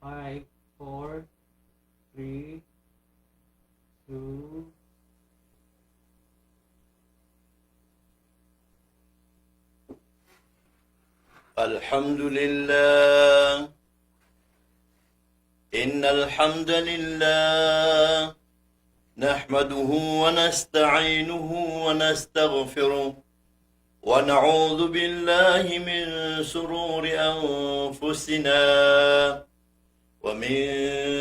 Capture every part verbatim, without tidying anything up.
Five, four, three, two. الحمد لله. إن الحمد لله نحمده ونستعينه ونستغفره، ونعوذ بالله من شرور أنفسنا ومن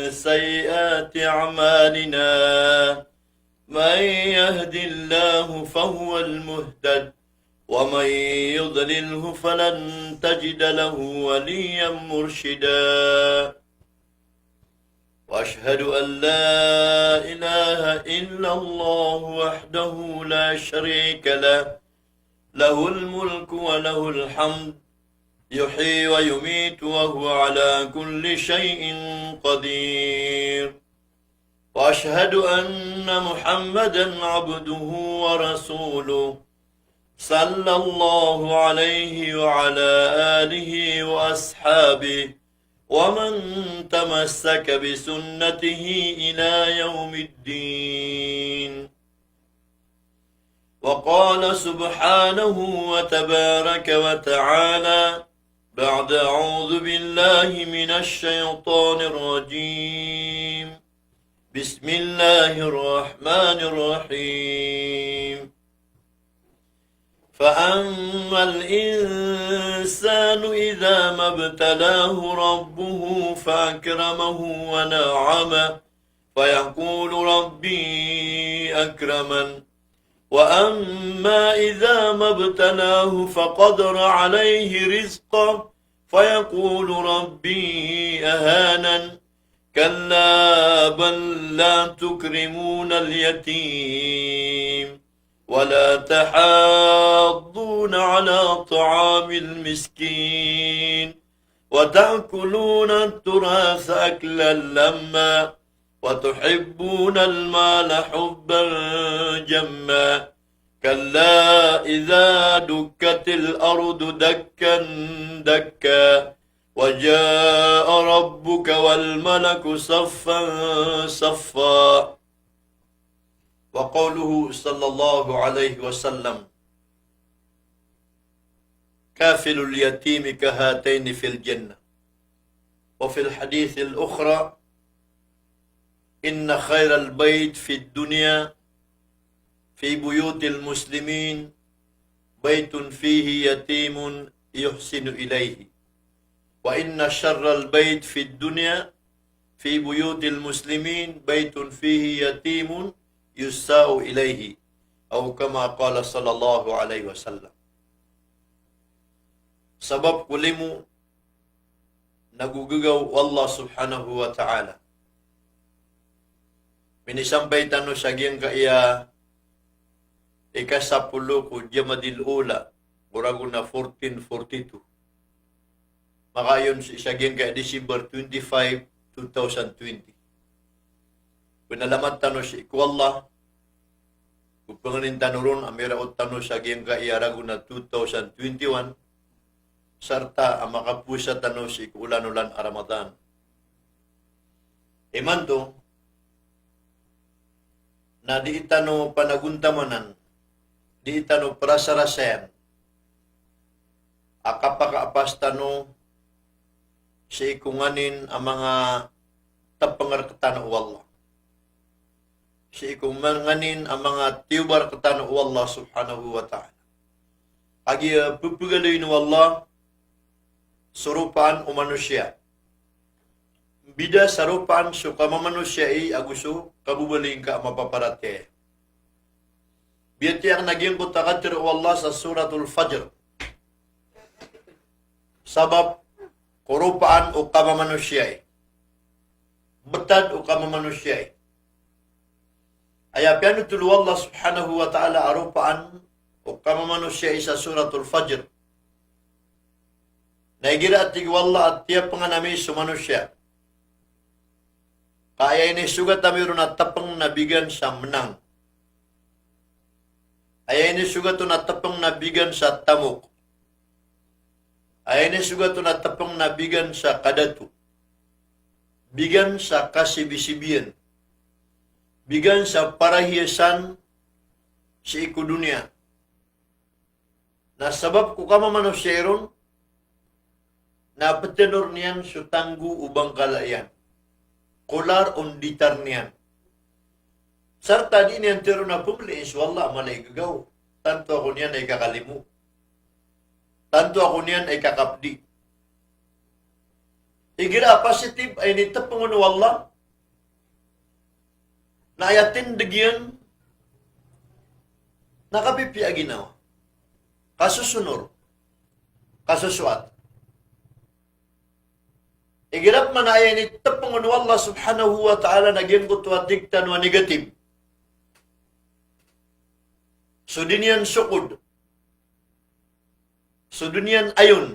سيئات أعمالنا. من يهد الله فهو المهتد، ومن يضلله فلن تجد له وليا مرشدا. وأشهد أن لا إله إلا الله وحده لا شريك له، له الملك وله الحمد، يحيي ويميت وهو على كل شيء قدير. وأشهد أن محمدا عبده ورسوله، صلى الله عليه وعلى آله وأصحابه ومن تمسك بسنته إلى يوم الدين. وقال سبحانه وتبارك وتعالى بعد أعوذ بالله من الشيطان الرجيم. بسم الله الرحمن الرحيم. فأما الإنسان إذا ما ابتلاه ربه فأكرمه ونعمه فيقول ربي أكرمن. وأما إذا ما ابتلاه فقدر عليه رزقه فيقول ربي أهانن. كلا بل لا تكرمون اليتيم ولا تحاضون على طعام المسكين وتأكلون التراث أكلا لما وتحبون المال حبا جما كلا إذا دكت الأرض دكا دكا وجاء ربك والملك صفا صفا. وقوله صلى الله عليه وسلم: كافل اليتيم كهاتين في الجنة. وفي الحديث الأخرى: إن خير البيت في الدنيا في بيوت المسلمين بيت فيه يتيم يحسن إليه، وإن شر البيت في الدنيا في بيوت المسلمين بيت فيه يتيم يساء إليه، أو كما قال صلى الله عليه وسلم. Sabap ko limo na gogogaw o Allah subhanahu wa ta'ala. Minisampay tano sa giyangkaya ika sapolo ko Jamadil Ula, ko ragon a fourteen forty-two. Makaayon sii sa giyangkaya December twenty-five, two thousand twenty. Pnalamat tano sii ko Allah, ko pnganin tano ron a miraot tano sa giyangkaya ragon a two thousand twenty-one, sarta a makapowasa tano sii ko olan-olan a Ramadan. Imanto na dii tano panagontamanan, dii tano prasarasayan a kapakaapas tano sii ko nganin a manga tpng rktano o Allah, sii ko manga nganin a manga tiyoba rktano o Allah subhanahu wa ta'ala. Kagiya pphagalay o Allah so ropaan o manosiya. Bida sa ropaan so kamamanosiya i ago so kabobalingka a mapaparatiyaya. Biyatiya akn a giyangkoto a katharo o Allah sa Suratul Fajr. Sabap ko ropaan o kamamanosiya i. Btad o kamamanosiya i. Aya piyanothol o Allah subhanahu wa ta'ala a ropaan o kamamanosiya i sa Suratul Fajr. Na igira a tig o Allah a tiyapngan ami so manosiya, ka aya inisogat ami ron a tpng na bigan sa mnang. Aya inisogat on a tpng na bigan sa tamok. Aya inisogat on a tpng na bigan sa kadato. bigan sa kasibisibiyan, bigan sa parahiyasan sii ko doniya. Na sabap ko kamamanosiya iron, na petenor niyan so tanggo o bangkala iyan. Kolar o nditar niyan. Sarta di niyan teroon a pemeliin so Allah a mala i gegaw. Tanto ako niyan a ikakalimo. Tanto ako niyan a ikakapdi. Igira a positive a initepengen o Allah, na aya tindeg iyan na kapipiya a ginawa. Kasosonor. Kasosoat. Igira pman a aya initepengen o Allah subhanahu wa ta'ala na giyangkoto a tig tano a negative. So di niyan sokod. So di niyan ayon.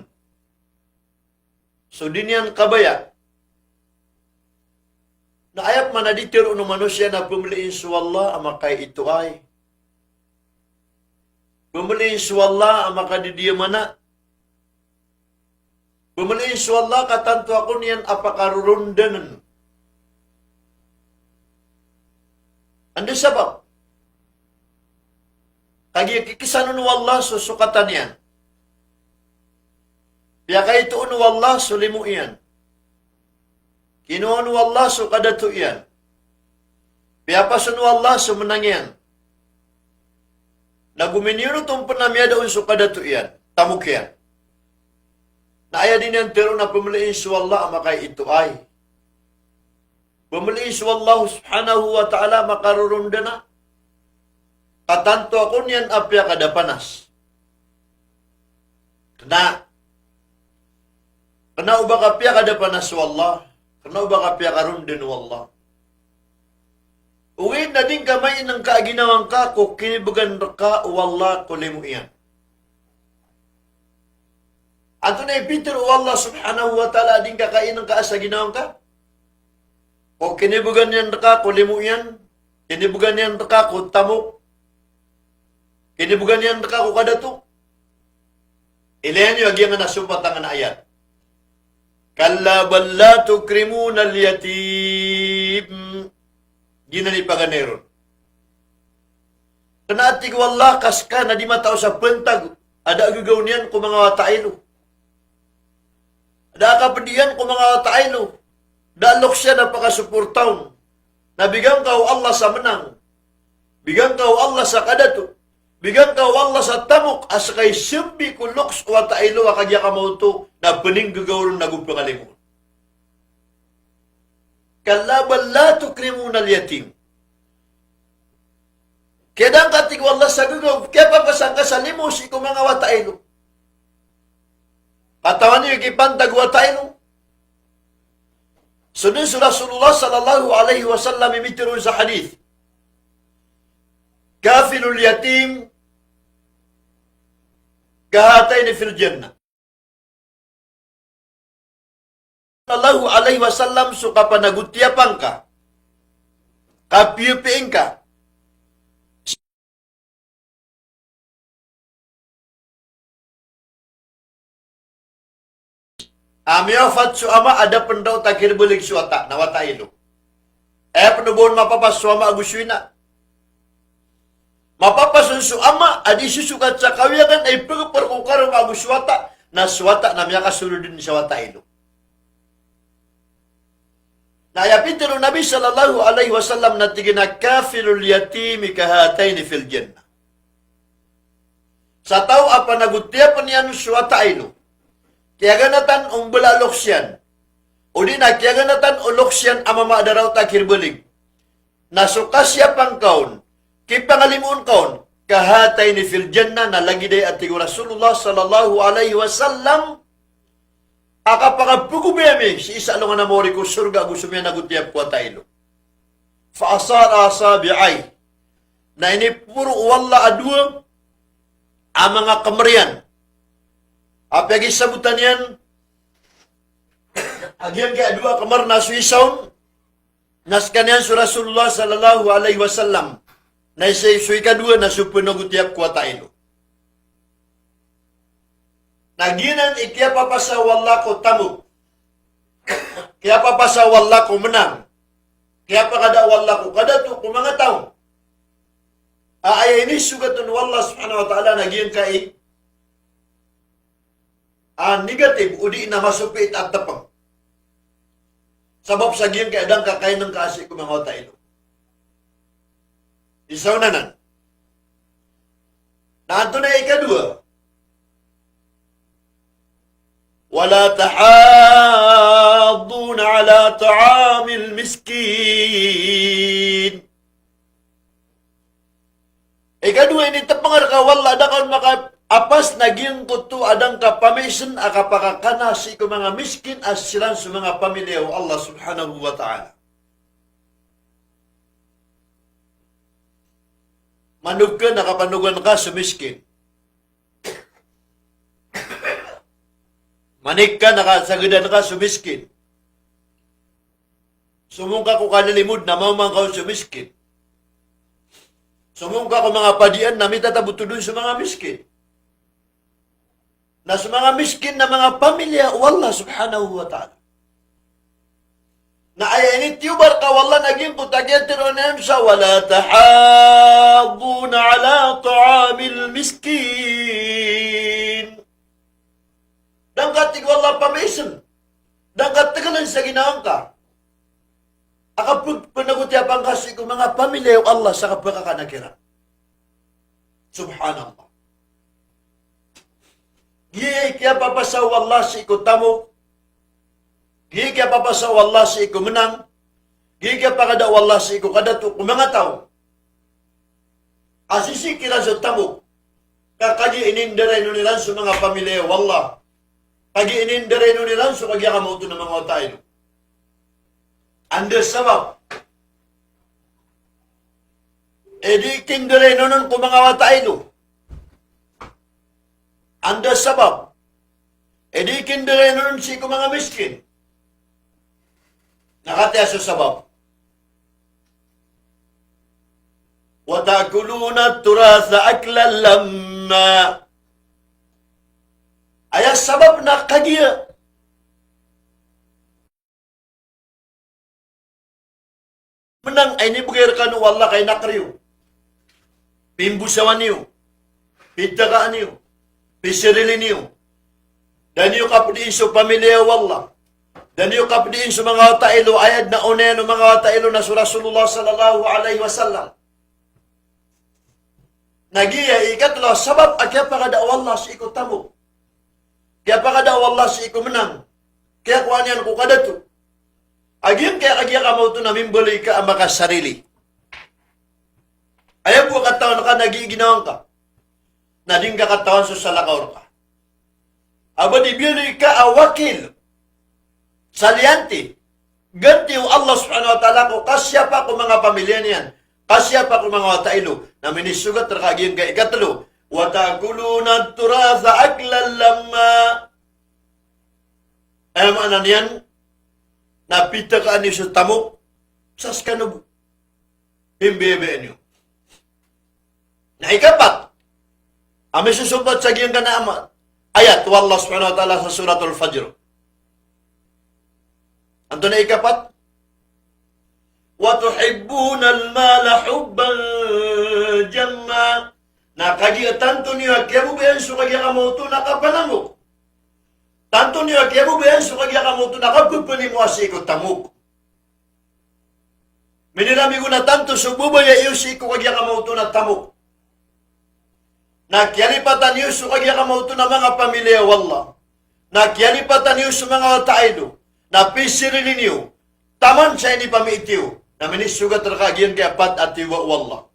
So di niyan kabaya. Na aya pman a di teroon o manosiya na pemeliin so Allah a makaitoay. Pemeliin so Allah a makadidiyamana. Pemeliin so Allah ka tanto ako niyan a pakarorondanen. Anda sabap? Kagiya kikisan o Allah so sokatan iyan. Piyakaitoon o Allah so limo iyan. Kinoon o Allah so kadato iyan. Piyapason o Allah so menang iyan. Na gominiyon oto pn a miyada on so kadato iyan, tamok iyan. Na aya di niyan teroon a pemeliin so Allah a makaitoay. Pemeliin so Allah subhanahu wa ta'ala a makarorondana. Ka tanto ako niyan a piyakadapanas. Kena, kena o ba ka piyakadapanas o Allah, kena o ba ka piyakaronden o Allah. Ogaid na di ngka mainengka a ginawa ngka ko kinibegan reka o Allah ko limo iyan. Antonaa i pitharo o Allah subhanahu wa ta'ala a di ngka kainengka sa ginawa ngka? Ko kinibegan iyan reka ko limo iyan, kinibegan iyan reka ko tamok, kinibegan iyan reka ko kadato. Ilaya niyo a giyangkanan a sompatan a ayat. Kalla bal la tukrimunal yatim. Giyanan i paganay ron. Kena a tig o Allah ka seka na di matao sa pantag a da a gegaw niyan ko manga wata ilo. Da a kaped iyan ko manga wata ilo. Da a lokes iyan a pakasoporta on. Na bigan ka o Allah sa menang. Bigan ka o Allah sa kadato. Bigan ka o Allah sa tamok a seka i sembi ko lokes o wata ilo a kagiya ka maoto na peninggegaw ron na go pengalimo. Kalla bal la tukrimunal yatim. Kiyadaan ka, tig o Allah, sa gegaw, kiyapapasan ka sa limo sii ko manga wata ilo. Katawan iyo i kipantag o wata ilo. So den so Rasulullah sallallahu alaihi wasallam i mitharo on sa hadith. Kafilul yatim kahatayni fil jannah. Sallallahu alaihi wasallam, so kapanagotiyapan ka, kapiyopiyaan ka a miyawafat so ama a da pen raot a kirebeleg so wata, na wata ilo. Aya pen o ba on mapapas so ama ago so ina. Mapapas on so ama a di sosokat sa kawiyagan a ipegeper ko karoma ago so wata, na so wata na miyakasold den sa wata ilo. Na aya pitharo o Nabi sallallahu alaihi wasallam na tig iyan a kafilul yatimi kahatayni fil jannah. Sa taw a panagotiyapen iyan so wata ilo, kiyaganatan o mbala a lokes iyan, odi na kiyaganatan o lokes iyan a mama a da raot a kirebeleg, na so kasiyapan ka on, kipangalimoon ka on, kahatayni fil jannah, na lagid aya a tig o Rasulullah sallallahu alaihi wasallam a kapakapegobay ami sii sa alongan a maori ko sorga ago so miyanagotiyap ko wata ilo. Fa ashara asabi'ayhi. Na iniporo o Allah a dowa a manga kemer iyan. A piyakisabotan iyan a giyangkai a dowa a kemer na so isa on na sekaniyan so Rasulullah sallallahu alaihi wasallam. Na isa, so ikadowa na so penagotiyap ko wata ilo. Na giyanan i kiyapapasa o Allah ko tamok. Kiyapapasa o Allah ko menang. Kiyapakada o Allah ko kadato ko manga taw. A aya inisogat on o Allah subhanahu wa ta'ala na giyangkai a negative, odi na masopiit a tepeng. Sabap sa giyangkai a da ngka kainengka sii ko manga wata ino. Isa on anan. Na antonaa i ikadowa? Wala tahadduna ala ta'amil miskin. Ikadowa, initepeng rka o Allah a da ka on makaapas na giyangkoto a da ngka pamisen a kapakakana sii ko manga miskin a siran so manga pamiliya o Allah subhanahu wa ta'ala. Manog ka na kapanogan ka so miskin. Manik ka na kasagedan ka so miskin. Somong ka ko kalilimod na maoma ngka on so miskin. Somong ka ko manga padian na mitatabotod on so manga miskin. Na so manga miskin na manga pamiliya o Allah subhanahu wa ta'ala. Na aya initiyoba rka o Allah na giyangkoto a kiyatero niyan sa wala tahadduna ala ta'amil miskin. Da ngka, tig o Allah, pamisen. Da ngka tegelen sa ginawa ngka a kapeg-, penagotiyapan ka sii ko manga pamiliya o Allah sa kapakakana kiran. Subhanallah. Giya i kiyapapasa o Allah sii ko tamok. Giya i kiyapapasa o Allah sii ko menang. Giya i kiyapakada o Allah sii ko kadato ko manga taw a sisii kiran so tamok. Ka kagiya inindarainon iran so manga pamiliya o Allah. Kagiya inindarainon iran so kagiya kamaoto na manga wata ino. Anda sabap i di kindarainon on ko manga wata ino? Anda sabap i di kindarainon on sii ko manga miskin? Na katii so sabap. Wa ta'kuluna turatha aklan lamma. Aya sabap na kagiya menang a inibegay rekano o Allah ka inakriyo, pimbosawan iyo, pitakaan iyo, pisirili niyo. Da niyo kapediin so pamiliya o Allah. Da niyo kapediin so manga wata ilo, aya den a onayan o manga wata ilo na so Rasulullah sallallahu alaihi wasallam. Na giya i ikatelo a sabap a kiyapakada o Allah sii ko tamok. Kiyapakada o Allah sii ko menang. Kiyakowa niyan ko kadato. A giyangkaya kagiya kamaoto na mimbaloy ka a makasarili. Aya bo a katawan ka na giya i ginawa ngka. Na di ngka katawan so salakaw rka. A ba di biyaloy ka a wakil sa liyanti, ganti o Allah subhanahu wa ta'ala ko kasiyapa ko manga pamiliya niyan, kasiyapa ko manga wata ilo, na minisogat rka a giyangkai a ikatelo, wa ta'kuluna turatha aklan lamma. Aya maana niyan, na pitakaan iyo so tamok sa sekano bo. Pimbiyabayaan iyo. Na ikapat a misosompat sa giyangkanan a ayat o Allah subhanahu wa ta'ala sa Suratul Fajr. Antonaa i ikapat? Wa tuhibbunal mala hubban jamma. Na kagiya tanto niyo a kiyababayaan so kagiya kamaoto na kapanamok. Tanto niyo a kiyababayaan so kagiya kamaoto na kapepanimoa sii ko tamok. Miniramigo na tanto so babaya iyo sii ko kagiya kamaoto na tamok. Na kiyalipatan iyo so kagiya kamaoto na manga pamiliya o Allah. Na kiyalipatan iyo so manga wata ilo. Na pisirili niyo taman sa inipamiit iyo. Na minisogat rka a giyangkai a pat a tiyoba o Allah.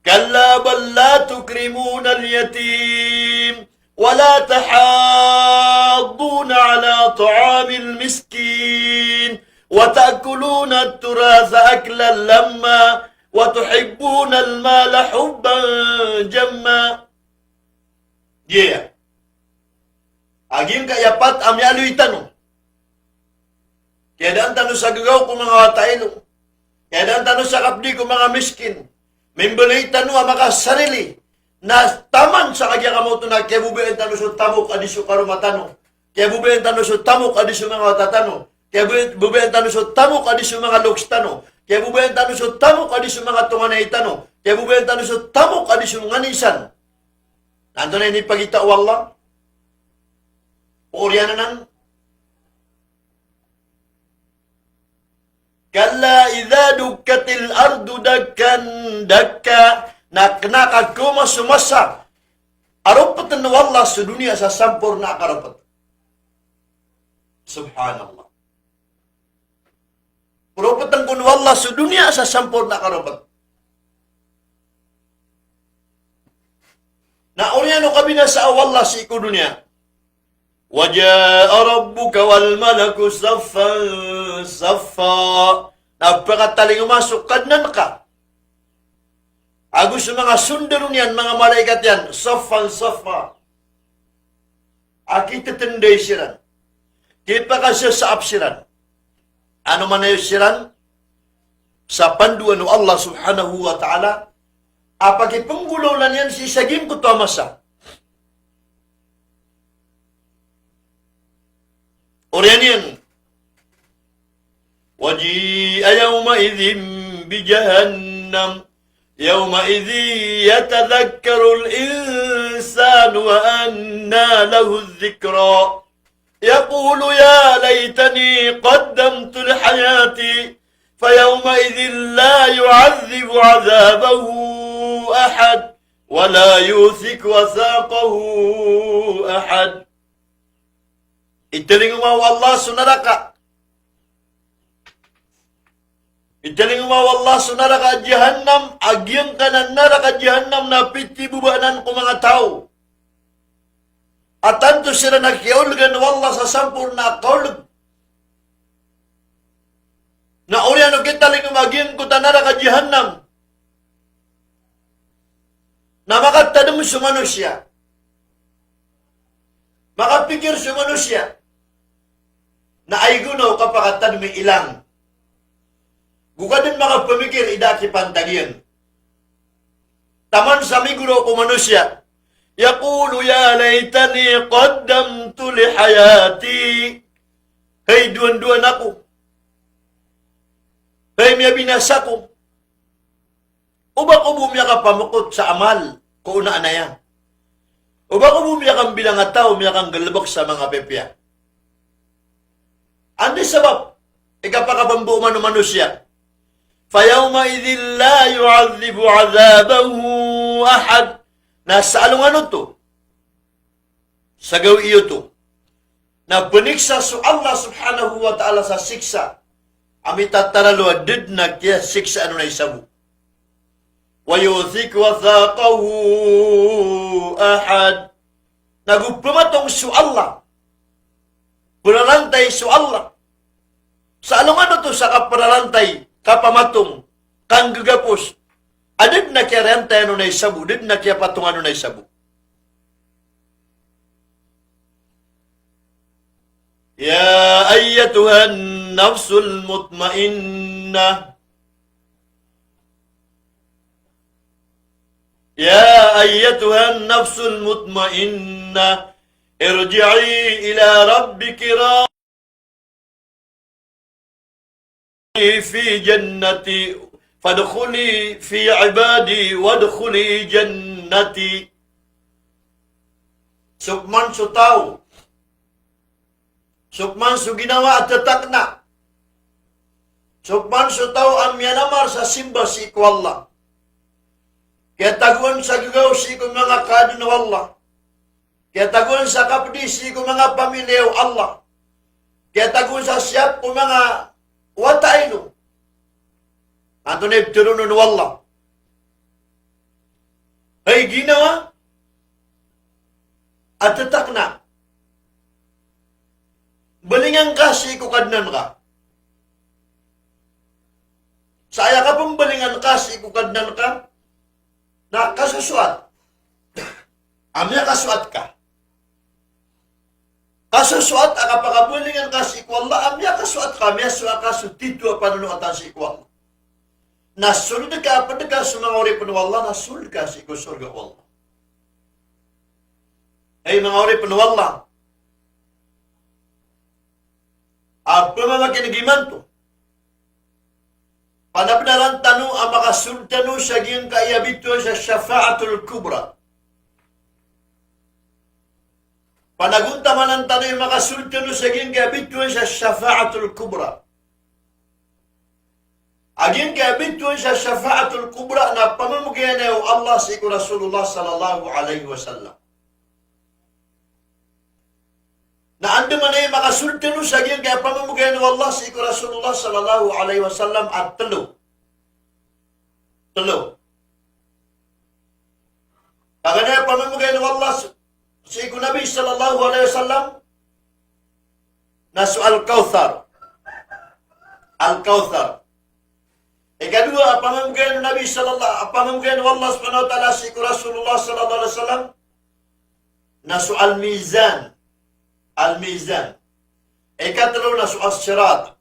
Kalla bal la tukrimunal yatim, wa la tahadduna ala ta'amil miskin, wa ta'kuluna turatha aklan lamma, wa tuhibbunal mala hubban jamma. Giya a giyangkaya pat a miyaaloy tano. Kiyadaan tano sa gagaw ko manga wata ilo. Kiyadaan tano sa kapdi ko manga miskin. Mimbaloy tano a makasarili. Na taman sa kagiya kamaoto na kiyababayaan tano so tamok a di so karoma tano. Kiyababayaan tano so tamok a di so manga wata tano. Kiyababayaan tano so tamok a di so manga loks tano. Kiyababayaan tano so tamok a di so manga tonganay tano. Kiyababayaan tano so tamok a di so manga nisan. Na antonaa i inipakita o Allah? Oriyan anan. Kalla idha dukkatil ardu dakkan dakka. Na kna ka koma so masa a ropeten o Allah so doniya sa samporna a karopet. Subhanallah. Ropeten kon o Allah so doniya sa samporna a karopet. Na oriyan o kabinasa o Allah sii ko doniya. Wa jaa rabbuka wal malaku saffan saffa. Na pakatalingoma so Kadnan ka ago so manga sondaro niyan, manga malaikat iyan, saffan saffa. A kitetenday siran, kipakasasaap siran. Ano manaya siran? Sa pandoan o Allah subhanahu wa ta'ala a pakipenggolawlaan iyan sii sa giyangkoto a masa. Oriyan iyan, wa ji'a yawma'idhin bi jahannam, yawma'idhin yatadhakkarul insanu wa anna lahudh dhikra. Yaqulu ya laytani qaddamtu li hayati, fa yawma'idhin la yu'adhdhibu 'adhabahu ahad, wa la yuthiqu wathaqahu ahad. Italingoma o Allah so naraka. Italingoma o Allah so naraka Jahannam, a giyangkanan a naraka Jahannam na pitibobaan ko manga taw a tanto siran a kiyaolegan o Allah sa samporna a kaoleg. Na oriyan o kitalingoma giyangkoto a naraka Jahannam na makatadem so manosiya. Makapikir so manosiya. Na aya gona o kapakatadem i ilang. Go ka den makapemikir i da a kipantag iyan. Taman sa migoro ko manosiya. Yaqulu ya laytani qaddamtu li hayati. Hay dowandowan ako. Hay miyabinasa ako. O ba ko bo miyakapamokot sa amal ko onaan aya. O ba ko bo miyakambilang a taw, miyakanggalebek sa manga pipiya. Anda i sabap i kapakapambo man o manosiya? Fa yawma'idhin la yu'adhdhibu 'adhabahu ahad. Na sa alongan oto, sa gawii oto, na peniksa so Allah subhanahu wa ta'ala sa siksa a mitataralo a da den a kiyasiksaan on a isa bo. Wa la yuthiqu wathaqahu ahad. Na go pematong so Allah, perarantay so Allah sa alongan oto sa kaperarantay, kapamatong, kanggegapos a da den a kiyarantayan on a isa bo, da den a kiyapatongan on a isa bo. Ya ayyatuhan nafsul mutmainnah. Ya ayyatuhan nafsul mutmainnah. Irji'i ila rabbiki ra- fi jannati, fadkhuli fi ibadi, wadkhuli jannati. Sopman so taw, sopman so ginawa a tatakna, sopman so taw a miyanamar sa simba sii ko Allah, kiyatagoan sa gegaw sii ko manga kaadn o Allah, kiyatagoan sa kapdi sii ko manga pamiliya o Allah, kiyatagoan sa siyap ko manga wata ino. Antonaa i ptharoon o Allah? Hay ginawa a tatakna, balingan ka sii ko Kadnan ka. Sa aya kapmbalingan ka sii ko Kadnan ka na kasosoat a miyakasoat ka. Kasosoat a kapakabalingan ka sii ko Allah a miyakasoat ka, miyasoat ka so titho a panonoatan sii ko Allah. Na sold ka, pd ka so manga oripn o Allah, na sold ka sii ko sorga o Allah. Hay manga oripn o Allah, a pamamakineg imanto. Panabnaran tano a makasold tano sa giyangkaya bitowan sa shafa'atul kubra. Panagontamanan tano i makasold tano sa giyangkaya bitowan sa shafa'atul kubra. A giyangkaya bitowan sa shafa'atul kubra na pamamgay o Allah sii ko Rasulullah sallallahu alaihi wasallam. Na andamanaya i makasold tano sa giyangkaya pamamgay o Allah sii ko Rasulullah sallallahu alaihi wasallam a telo. Telo. Paganay a pamamgay o Allah sii ko Nabi sallallahu alaihi wasallam na so Al-Kawthar. Al-Kawthar. Ikadowa a pamamgay o Nabi sallallahu, a pamamgay o Allah subhanahu wa ta'ala sii ko Rasulullah sallallahu alaihi wasallam na so Al-Mizan. Al-Mizan. Ikatelo na so As-Sirat.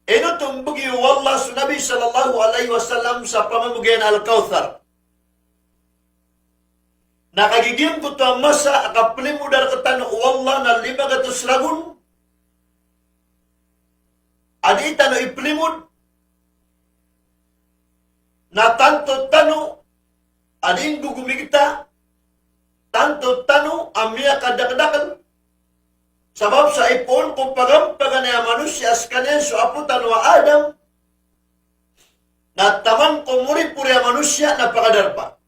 Ino tombegi o Allah so Nabi sallallahu alaihi wasallam sa pamamgay a Al-Kawthar? Na kagiya giyangkoto a masa a kaplimod a rektano o Allah na lima gatos ragon a dii tano iplimod, na tanto tano a dii nggogomigta, tanto tano a miyakadakdakel. Sabap sa ipoon ko pagampaganay a manosiya a sekaniyan so apo tano a Adam, na taman ko moripori a manosiya na pakadarpa.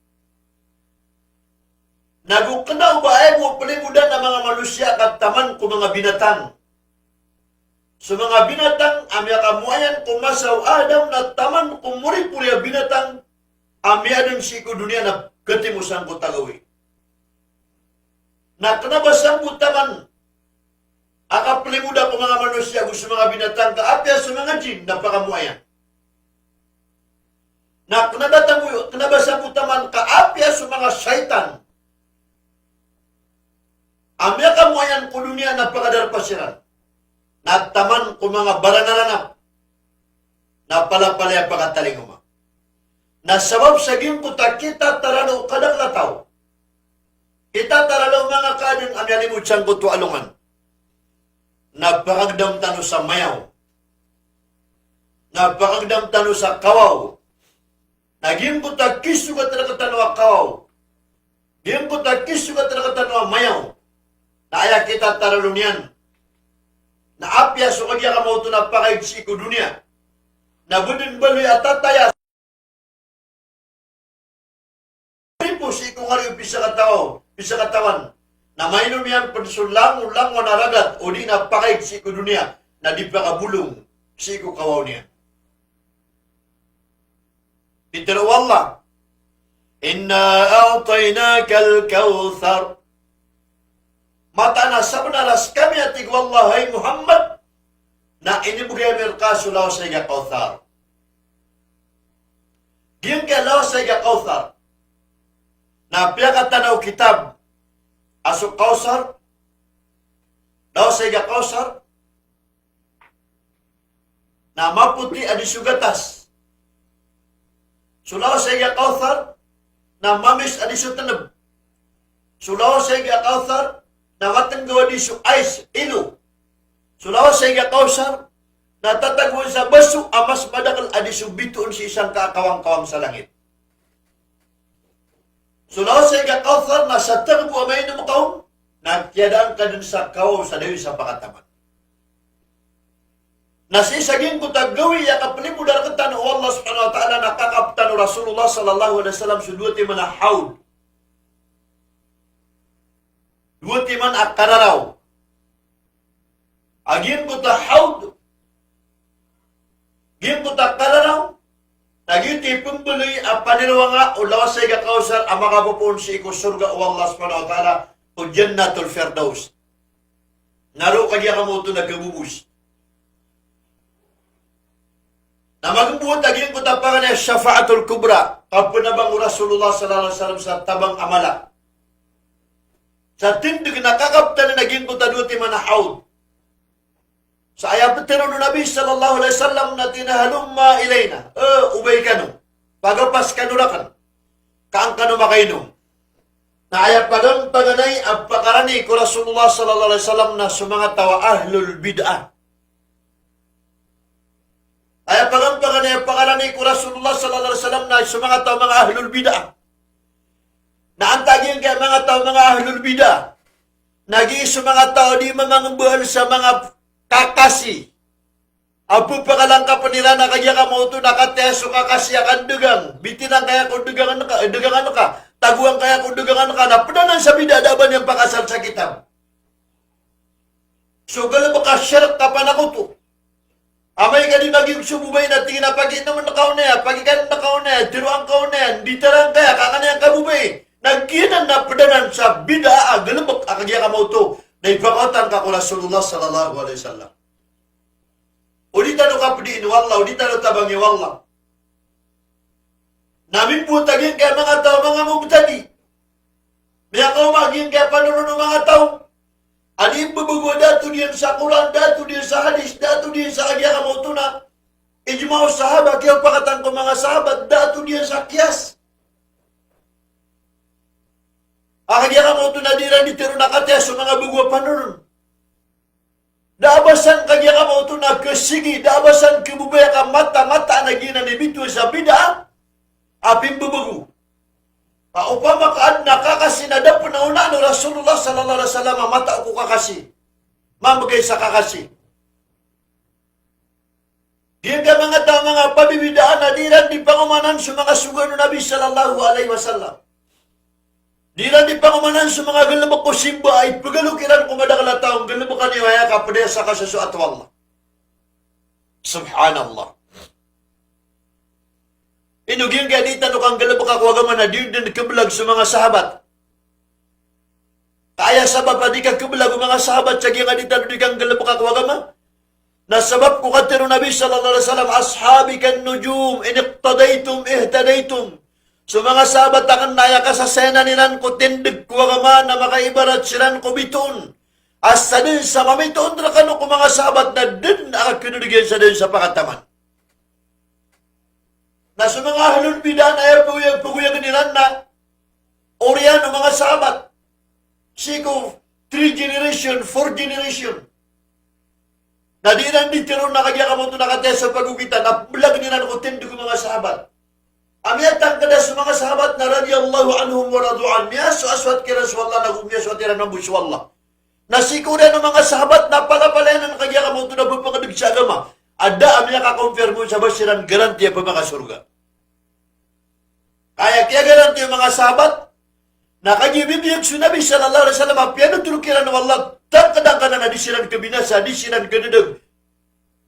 Na go kena o ba aya bo plimodan a manga manosiya ka taman ko manga binatang. So manga binatang a miyakamoayan ko masa o Adam na taman ko moripori a binatang a miyadn sii ko doniya na katimo sangkoto a gawii. Na kena ba sangkoto taman a kaplimoda ko manga manosiya ago so manga binatang ka apiya so manga jinn na pakamoayan. Na kena ba taman, kena ba sangkoto taman ka apiya so manga shaytan a miyakamoayan ko doniya na pakadarpa siran. Na taman ko manga baranaranap na palapalaya pakatalingoma. Na sabap sa giyangkoto a kitataralo o kadakl a taw, kitataralo o manga kaadn a miyalimod sangkoto a alongan, na pakagdam tano sa mayaw, na pakagdam tano sa kawaw. Na giyangkoto a kisogat rektano a kawaw, giyangkoto a kisogat rektano a mayaw, na aya kitataralo niyan na apiya so kagiya kamaoto na pakaig sii ko doniya na bo dn baloy a tataya ripo sii ko ngari o pisakataw, pisakatawan. Na mainom iyan pn so langolangon a ragat o di na pakaig sii ko doniya na di pakabolong sii ko kawaw niyan. Pitharo o Allah, "Inna a'taynakal kawthar." Mataan a sabnar a skami, a tig o Allah, hay Muhammad, na inibgay ami rka so lawas a ig a Kawthar. Giyangkai a lawas a ig a Kawthar na piyakatana o kitab a so Kawthar, lawas a ig a Kawthar, na mapoti a di so gatas. So lawas a ig a Kawthar na mamis a di so teneb. So lawas a ig a Kawthar na matenggaw a di so ais, ilo. So lawas a ig a Kawthar na tatagoan sa baso a mas madakel a di so bitoon sii sangkai a kawangkawang sa langit. So lawas a ig a Kawthar na sa tag bo a mainom ka on na kiyadaan ka den sa kawaw sa dawi sa pakataman. Na sii sa giyangkoto a gawii a kaplimoda rektano o Allah subhanahu wa ta'ala na kakaptan o Rasulullah sallallahu alaihi wasallam so dowa timan a hawd. Dowa timan a kararaw. A giyangkoto a hawd, giyangkoto a kararaw, na giyoto i pembaloy a panirowanga o lawas a ig a Kawthar a makapopoon sii ko sorga o Allah subhanahu wa ta'ala, ko Jannatul Firdaus. Na roo kagiya kamaoto na kabobos. Na magemboot a giyangkoto a paganay a Shafa'atul Kubra, kapenabang o Rasulullah sallallahu alaihi wasallam sa tabang a mala. Sa tindeg na kakaptan a giyangkoto a dowa timan a hawd. Sa aya petero o Nabi sallallahu alaihi wasallam na tig iyan a, "Halumma ilayna." Eh, obay kano. Pagapas kano raken. Ka an kano makainom. Na aya paganay a pakarani ko Rasulullah sallallahu alaihi wasallam na so manga taw a ahlul bid'ah. Aya paganay a pakarani ko Rasulullah sallallahu alaihi wasallam na so manga taw a manga ahlul bid'ah. Na antaa giyangkai a manga taw a manga ahlul bid'ah? Na giya so manga taw a di mamangmbal sa manga kakasi. A pphakalankapan iran a kagiya ka maoto na katii so kakasi a kandagang. Bitinan ka aya ko dagangan ka, eh, dagangan ka. Tagoan ka aya ko dagangan ka. Na pd anan sa bid'ah, da a ba niyan pakaasal sa kitab. So galbk a shirk ka panakoto. Amay ka di magiyog so babay na tig iyan a paginomn ka on aya, pagikanon ka on aya, tharoan ka on aya, nditaran ka aya, kakan iyan ka babay. Na giyanan na pd anan sa bid'ah a galbk a kagiya ka maoto na ipakaotan ka ko Rasulullah sallallahu alaihi wasallam. O di tano kapdiin o Allah, o di tano tabangi o Allah. Na mimbowat a giyangkai a manga taw a manga mubtadi. Miyakaoma a giyangkai a panoron o manga taw a di mbabago a da a tig iyan sa Qur'an, da a tig iyan sa hadis, da a tig iyan sa kagiya ka maoto na ijma' o sahaba, kiyapakatan ko manga sahabat, da a tig iyan sa qiyas. A kagiya ka maoto na di iran di tharoon a katii so manga bago a panoron. Da a ba san kagiya ka maoto na khasigi, da a ba san khababaya ka mata-mataan a giyanan i bitowan sa bid'ah a pimbabago. Ka opama ka adn a kakasi na da pn a onaan o Rasulullah sallallahu alaihi wasallam a matao ko kakasi, mambgay sa kakasi. Giyangkai a manga taw a manga pabibid'ah na di iran di pangomanan so manga sogoan o Nabi sallallahu alaihi wasallam. Di iran di pangomanan so manga galbk o simba a ipgalok iran ko madakl a taw, nggalbka niyo aya ka pd aya sa kasosoat o Allah. Subhanallah. Ino giyangkai a di tano kanggalbka ko agama na di dn khablag so manga sahabat. Ka aya sabap a di kakhablag o manga sahabat sa giyangkai a di tano di kanggalbka ko agama na sabap ko katharo o Nabi sallallahu alaihi wasallam, "Ashabi kan nujum, in iqtadaytum ihtadaytum." So manga sahabat akn na aya kasasayanan iran ko tindg ko agama na makaibarat siran ko bitoon. A sadn sa mamitoon rkano ko manga sahabat na dn a kakhdg iyan sa dn sa pakataman. Na so manga ahlul bid'ah na aya pagoyag, pagoyagn iran na oriyan o manga sahabat. Sii ko three generation, four generation. Na di iran di tharoon a kagiya ka maoto na katii so pagogitan, na pblagn iran ko tindg o manga sahabat. A miyatangkd a so manga sahabat na radiyallahu anhum wa radu anhu, miyasoasoat kiran so Allah, nago miyasoat iran mambo so Allah. Na sii ko oriyan o manga sahabat na palapalaya nan kagiya ka maoto na pphakdg sa agama a da a miyaka-confirm on sa ba siran garanti a pmakasorga. Ka aya kiyagaranti o manga sahabat na kagiya bibiyag so Nabi sallallahu alaihi wasallam a piyanothol kiran o Allah, tangkd angkanan a di siran khabinasa, di siran khadadg,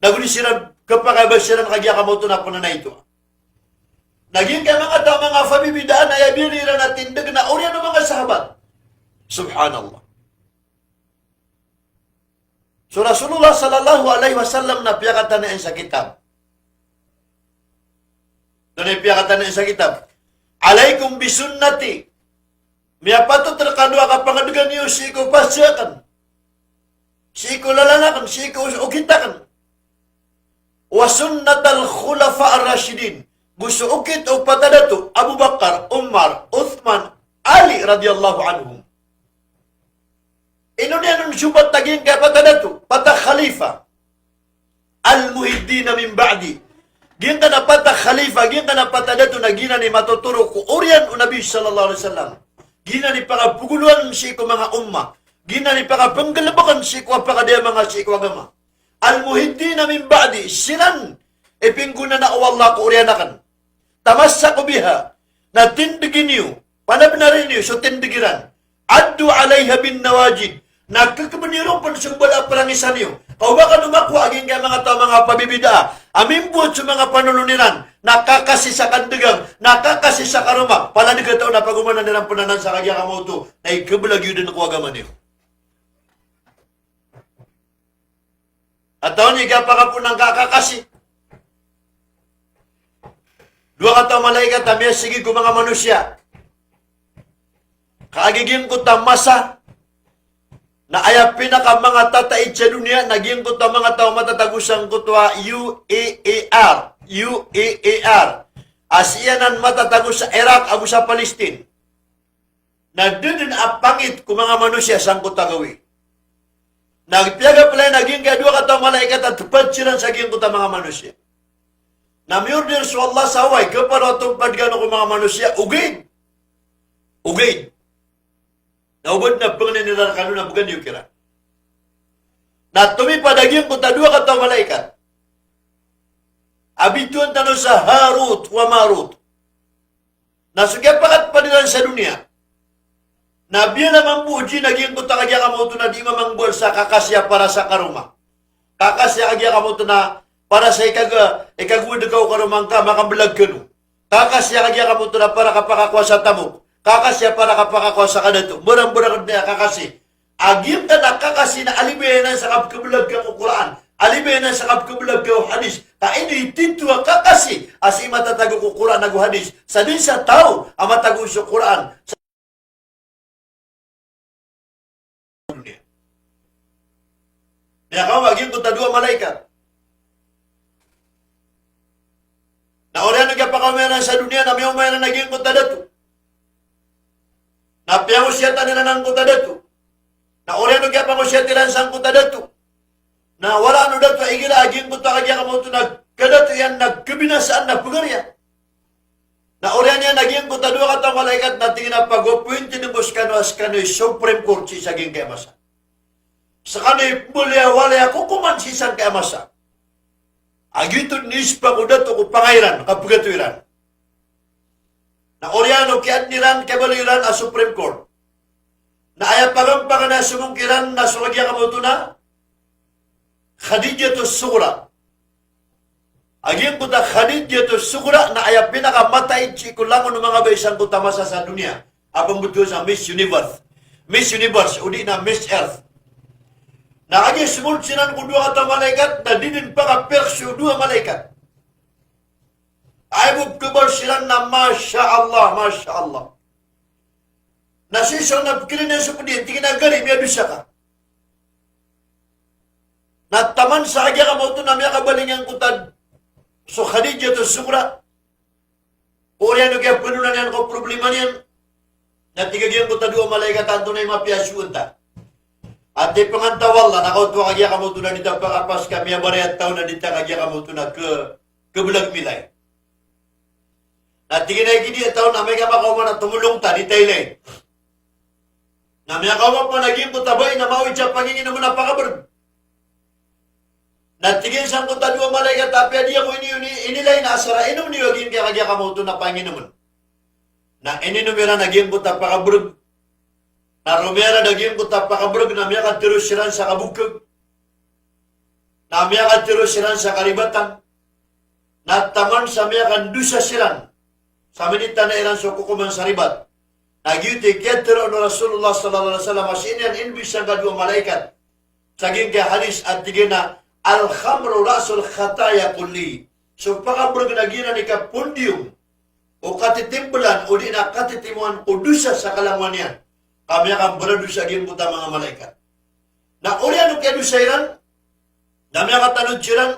nago di siran khapakay a ba siran kagiya ka maoto na pnanay to. Na giyangkai a manga taw a manga pabibid'ah na aya biyaloy iran a tindg na oriyan o manga sahabat. Subhanallah. So Rasulullah sallallahu alaihi wasallam na piyakatana iyan sa kitab. Antonaa i piyakatana iyan sa kitab? "Alaikum bi sunnati." Miyapatot rkano a kapangdgan iyo sii ko pasi akn, sii ko lalan akn, sii ko okit akn. "Wa sunnatal khulafa ar-rashidin." Go so okit o pat a dato, Abu Bakar, Umar, Uthman, Ali radiyallahu anhum. Ino niyan on so pat a giyangkai a pat a dato, pat a khalifa? "Al-muhyiddina min ba'di." Giyangkanan a pat a khalifa, giyangkanan a pat a dato na giyanan i matotoro ko oriyan o Nabi sallallahu alaihi wasallam. Giyanan i pakapogoloan sii ko manga umma. Giyanan i pakapnggalbkn sii ko a pakadaya manga sii ko agama. "Al-muhyiddina min ba'di." Siran i pinggonanaa o Allah ko oriyan akn. "Tamassaku biha." Na tindgi niyo, panabnari niyo so tindg iran. "Addu alaiha bin nawajid." Na kkbn iyo ron pn so mbala a prangisan iyo. Ka o ba kano makowa a giyangkai a manga taw a manga pabibid'ah a mimbowat so manga panolon iran na kakasi sa kandagang, na kakasi sa karoma, palaya dn kataw na pagomanan iran pn anan sa kagiya ka maoto na ikhablag iyo dn ko agama niyo. Ataw niyo i kapakapoon angkai a kakasi. Dowa kataw a malaikat a miyasigi ko manga manosiya. Ka a giyangkoto a masa na aya pinakamanga tataid sa doniya na giyangkoto a manga taw a matatago sangkoto a U A R. U A R. A sii anan matatago sa Iraq ago sa Palestine. Na da dn a pangit ko manga manosiya sangkoto a gawii. Na piyagaplay na giyangkai a dowa kataw a malaikat a tpad siran sa giyangkoto a manga manosiya. Na miyorder so Allah sa oway, kaparo a tompad kano ko manga manosiya, ogaid. Ogaid. Na o ba dn a pangnin iran rkano na bgan iyo kiran. Na tomipad a giyangkoto a dowa kataw a malaikat a bitowan tano sa Harut wa Marut. Na so kiyapakatpad iran sa doniya na biyala mambo o jinn a giyangkoto a kagiya ka maoto na di mamangboal sa kakasi a para sa karoma. Kakasi a kagiya ka maoto na para sa ikaga, ikagowad ka o karoma ngka, makamblag kano. Kakasi a kagiya ka maoto na para kapakakowa sa tamok. Kakasi a para kapakakowa sa kadato. Mbarang-mbarang dn a kakasi. A giyangkanan a kakasi na alibay anan sa kapkablag ka ko Qur'an. Alibay anan sa kapkablag ka ko hadis. Ka ino i tito a kakasi a sii matatago ko Qur'an ago hadis sa dn sa taw a matago so Qur'an. Miyakaoma giyangkoto a dowa malaikat. Na oriyan o kiyapakaoma iran sa doniya na miyaoma iran a giyangkoto a dato. Na piyangosiyatan iran angkoto a dato. Na oriyan o kiyapangosiyat iran sangkoto a dato na wala ano dato a igira a giyangkoto a kagiya ka maoto na kadato iyan na kabinasaan na pagariya. Na oriyan iyan a giyangkoto a dowa kataw a malaikat na tig iyan a pag-appoint dn bo skano a skano i Supreme Court sii sa giyangkai a masa. Skano i pmbaloy a walay a kokoman sii sangkai a masa. A giyoto dn i ispa ko dato ko pangay iran, kapgato iran. Na oriyan o kiyaadn iran, kiyabaloy iran a Supreme Court. Na aya pagampangan a somong kiran na so kagiya ka maoto na Khadijatus Sughra. A giyangkoto a Khadijatus Sughra na aya pinakamataid sii ko langon o manga bai sangkoto a masa sa doniya a pmbtowan sa Miss Universe. Miss Universe, odi na Miss Earth. Na kagiya somold siran ko dowa kataw a malaikat, na di dn pakapirks o dowa malaikat. Aya bo pkhabal siran na, "Masha Allah, Masha Allah." Na sii sa na pkhailay niyan so pd iyan, tig iyan a, "Gari, miyadosa ka." Na taman sa kagiya ka maoto na miyakabaling angkoto a so Khadijatus Sughra. Oriyan o kiyapanonan iyan ko problema niyan. Na tig a giyangkoto a dowa malaikat a antonaa i mapiya a sowaan ta. Ati panganta o Allah na kaoto a kagiya ka maoto na di ta pakapas ka miyabaraya taw na di ta kagiya ka maoto na kha-, khablag milay. Na tig iyan a ikidi a taw na amay ka makaoma na tomolong ta, di ta ilay. Na miyakaoma pn a giyangkoto a bai na maawid sa panginginomn a pakabrg. Na tig iyan sangkoto a dowa malaikat a apiya di ako ini-, ini-, inilay na asar a inom niyo a giyangkai a kagiya ka maoto na panginomn. Na ininom iran a giyangkoto a pakabrg. Na romiyarad a giyangkoto a pakabrg na miyakatharo siran sa kabokag. Na miyakatharo siran sa karibatan. Na taman sa miyakandosa siran sa minitana iran so kokoman sa ribat. Na giyoto i kiyatharo o Rasulullah sallallahu alaihi wasallam a sii niyan inibig sangka dowa malaikat sa giyangkai a hadis a tig iyan a, "Al-khamru ra'sul khataya kulli." So pakabrg na giyanan i kapondiyong o katitimblan odi na katitimoan ko dosa sa kalangowan iyan. Ka miyakambaradosa giyangkoto a manga malaikat. Na oriyan o kiyadosa iran, na miyakatanod siran,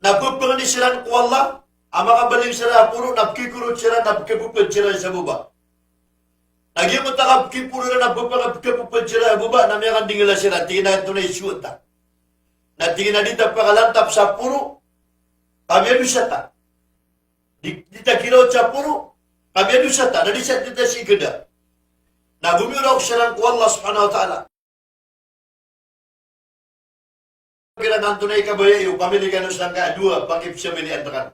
na pphangni siran ko Allah a makabaling siran a poro, na pkikorot siran, na pkapphad siran sa baba. Na giyangkoto a kapkiporo iran, na pphang-, pkapphad siran sa baba, na miyakandingala siran, tig iyan a antonaa i sowaan ta. Na tig iyan a di ta pakalantap sa poro ka miyadosa ta. Di, di ta kirawat sa poro ka miyadosa ta, na di sa, di ta sii khada. Na gomiyoraok siran ko Allah subhanahu wa ta'ala. Kiran antonaa i kabaya iyo, pamili kano sangka dowa pangipsamilian rkano.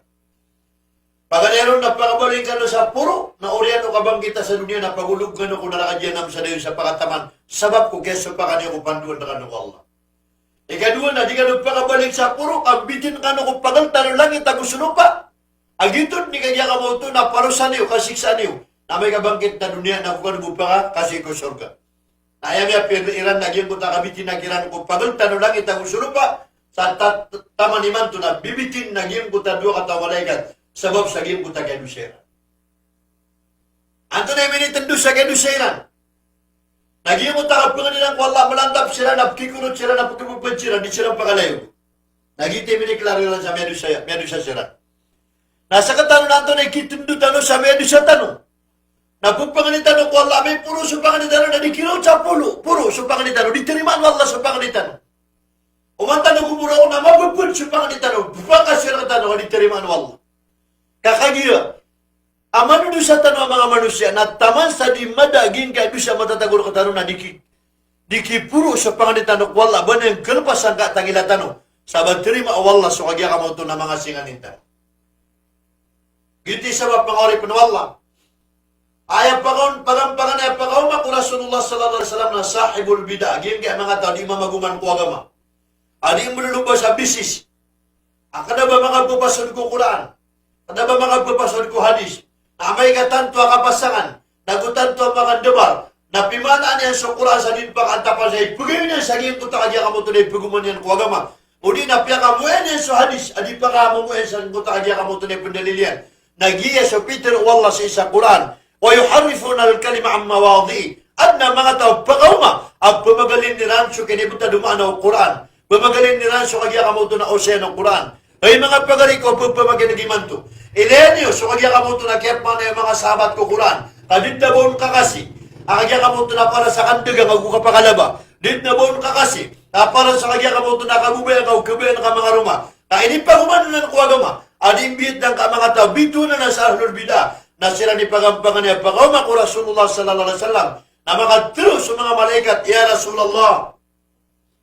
Paganay ron na pakabaling kano sa poro, na oriyan o kabangkita sa doniya na pagolog kano ko naraka jahannam sa dayon sa pakataman, sabap ko kiyasopakan iyo ko pandoan rkano ko Allah. Ikadowa na di kano pakabaling sa poro, ka bitin kano ko pagltan o langit ago so lopa. A giyoto dn i kagiya ka maoto na parosan iyo, kasiksaan iyo. Na amay ka bangkit na doniya na go kano bo pakakasi ko sorga. Na aya miyapiya iran na giyangkoto a kabitinan kiran ko pagltan o langit ago so lopa, sa ta-, taman imanto na bibitin na giyangkoto a dowa kataw a malaikat, sabap sa giyangkoto a kiyadosa iran. Antonaa i minitndo sa kiyadosa iran? Na giyangkoto a kapangni iran ko Allah, malantap siran, na pkikorot siran, na pkapphad siran, di siran pakalayo. Na giyoto i miniklaro iran sa miyadosa, miyadosa siran. Na sktano na antonaa i kitndo tano sa miyadosa tano? na pphangni tano ko Allah, amay poro so pangni tano na di kiraot sa poro, poro so pangni tano, di tarimaan o Allah so pangni tano. Oman tano ko poro na mapphd so pangni tano, pphakasir tano, di tarimaan o Allah. Ka kagiya a manodosa tano a manga manosiya, na taman sa di mada a giyangkai a dosa a matatago rktano na di ki, di kiporo so pangni tano ko Allah, ba niyan kalpasan ka tangila tano sa ba tarimaa o Allah so kagiya kamaoto na manga singanin tano. Giyoto i sabap, manga oripn o Allah, a aya pagaon, pagampangan, aya pagaoma ko Rasulullah sallallahu alaihi wasallam na sahibul bid'ah, giyangkai a manga taw a di mamagoman ko agama, a di mloloba sa bisis, a kna ba manga pphasod ko Qur'an, kna ba manga pphasod ko hadis, na amay ka tanto a kapasangan, na go tanto a manga ndabar, na pimaanaan iyan so Qur'an sa di niyan pakaantapan sa ipagayon iyan sa giyangkoto a kagiya kamaoto na ipagoma niyan ko agama. Odi na piyakamoayan iyan so hadis a di pakamomoayan sa giyangkoto a kagiya kamaoto na ipndalil iyan. Na giya so pitharo o Allah sii sa Qur'an, "Wa yuharrifunal kalima an mawadhi'i." Adn a manga taw a pagaoma a pmagalin iran so kinibtad o maana o Qur'an, pmagalin iran so kagiya kamaoto na osayan o Qur'an. Hay manga pagari ko, pphamakin'g imanto. Ilaya niyo so kagiya kamaoto na kiyapmaana o manga sahabat ko Qur'an. Ka di dn a ba on kakasi a kagiya kamaoto na para sa kandagang ago kapakalaba. Di dn a ba on kakasi a para sa kagiya kamaoto na kababayaan ka o kabayaan ka manga roma. Ka inipagoma anan ko agama a di mbiyatang ka a manga taw a bitowan anan sa ahlul bid'ah, na siran i pagampangan iyan a pagaoma ko Rasulullah sallallahu alaihi wasallam. Na makatharo so manga malaikat, "Ya Rasulullah,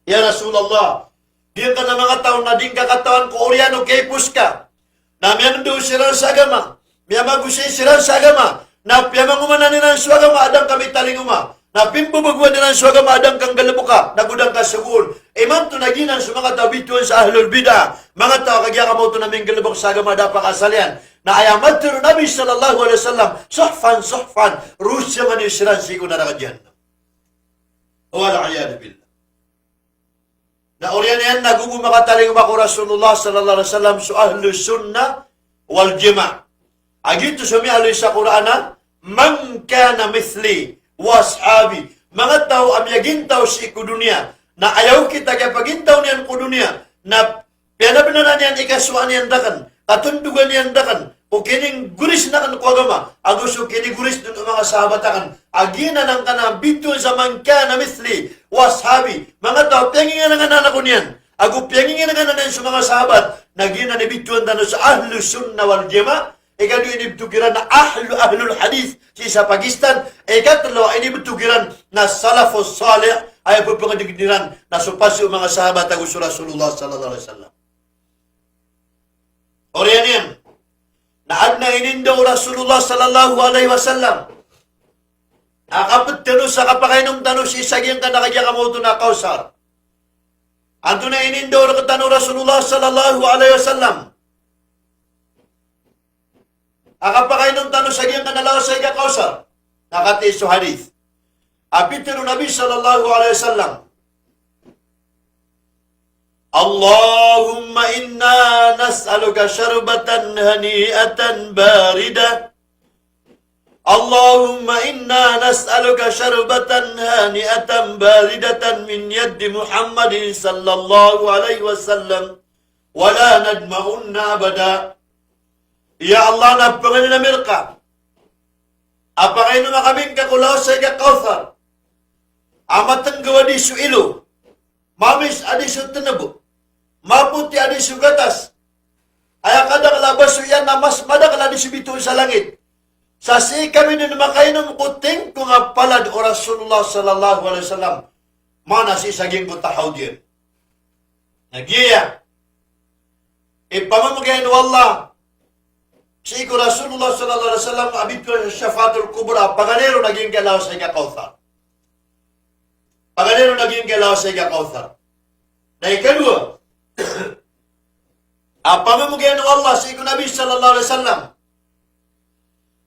ya Rasulullah, giyangkanan a manga taw na di ngka katawan ko oriyan o kiyaipos ka. Na miyangndao siran sa agama, miyamagosay siran sa agama, na piyamangomanan iran so agama a da ngka mitalingoma, na pimbabagoan iran so agama a da ngka nggalbka, na go da ngka sogoon." Imanto na giyanan so manga taw a bitowan sa ahlul bid'ah, manga taw a kagiya kamaoto na minggalbk sa agama a da a pakaasal iyan. Na aya matharo o Nabi sallallahu alaihi wasallam, "Suhfan, suhfan, rosoman iyo siran sii ko naraka jahannam." Wal iyadhu billah. Na oriyan iyan na go bo makatalingoma ko Rasulullah sallallahu alaihi wasallam so ahlus sunnah wal jamaah. A giyoto so miyaaloy sa Qur'an a, "Man kana mithli wa ashabi." Manga taw a miyagintaw sii ko doniya, na aya okit a kiyapagintaw niyan ko doniya na piyanabnaran iyan, ikasowaan iyan rakn, katondogan iyan rakn, o kininggoris akn ko agama, ago so kinigoris dn o manga sahabat akn. A giyanan angkanan a bitowan sa "Man kana mithli wa ashabi." Manga taw a piyangingananganan ako niyan ago piyangingananganan iyan so manga sahabat, na giyanan i bitowan tano sa ahlus sunnah wal jamaah. Ikadowa, inibtho kiran na ahlu, ahlul hadith sii sa Pakistan. Ikatlo a inibtho kiran na salafus salih, aya pphangdgdg iran na so pasi o manga sahabat ago so Rasulullah sallallahu alaihi wasallam. Oriyan iyan na adn a inindaw o Rasulullah sallallahu alaihi wasallam a kapd tano sa kapakainom tano sii sa giyangkanan a kagiya kamaoto na Kawthar. Antonaa i inindaw rktano o Rasulullah sallallahu alaihi wasallam a kapakainom tano sa giyangkanan a lawas a ika Kawthar? Na katii so hadith a pitharo o Nabi sallallahu alaihi wasallam, "Allahumma inna nas'aluka sharbatan hani'atan baridah. Allahumma inna nas'aluka sharbatan hani'atan baridatan min yadi Muhammadin sallallahu alaihi wasallam, wa la nadma'unna abada." Ya Allah, na pangnin ami rka a pakainoma kami ngka ko lawas a ika Kawthar a matnggaw a di so ilo, mamis a di so tnb, mapoti a di so gatas, aya kadakl a baso iyan na mas madakl a di so bitoon sa langit. Sa sii kami dn makainom ko tingkong a palad o Rasulullah sallallahu alaihi wasallam, maana sii sa giyangkoto a hawd iyan. Na giya i pamamgay o Allah sii ko Rasulullah sallallahu alaihi wasallam a bitowan sa shafaatul kubra, paganay ron a giyangkai a lawas a ika Kawthar. Paganay ron a giyangkai a lawas a ika Kawthar. Na ikadowa a pamamgay o Allah sii ko Nabi sallallahu alaihi wasallam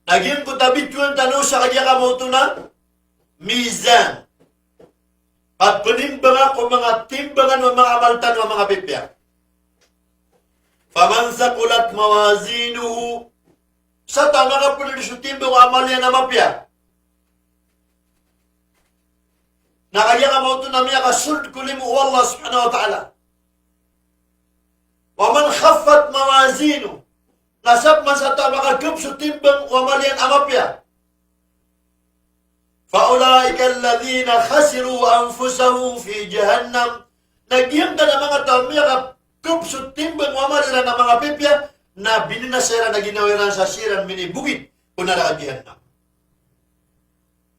na giyangkoto a bitowan tano sa kagiya kamaoto na mizan, ka pnimbanga ko manga timbangan o manga amal tano a manga pipiya. Faman thaqulat mawazinuhu, sa taw a makapnd so timbang o amal iyan a mapiya, na kagiya kamaoto na miyakasold ko limo o Allah subhanahu wa ta'ala. Wa man khaffat mawazinuhu, na sabap man sa taw a makagp so timbang o amal iyan a mapiya, Fa ulaika alladhina khasiru anfusahum fi jahannam. Na giyangkanan a manga taw a miyakakep so timbang o amal iran a manga pipiya, na bininasa iran a ginawa iran sa siran minibogit ko naraka Jahannam.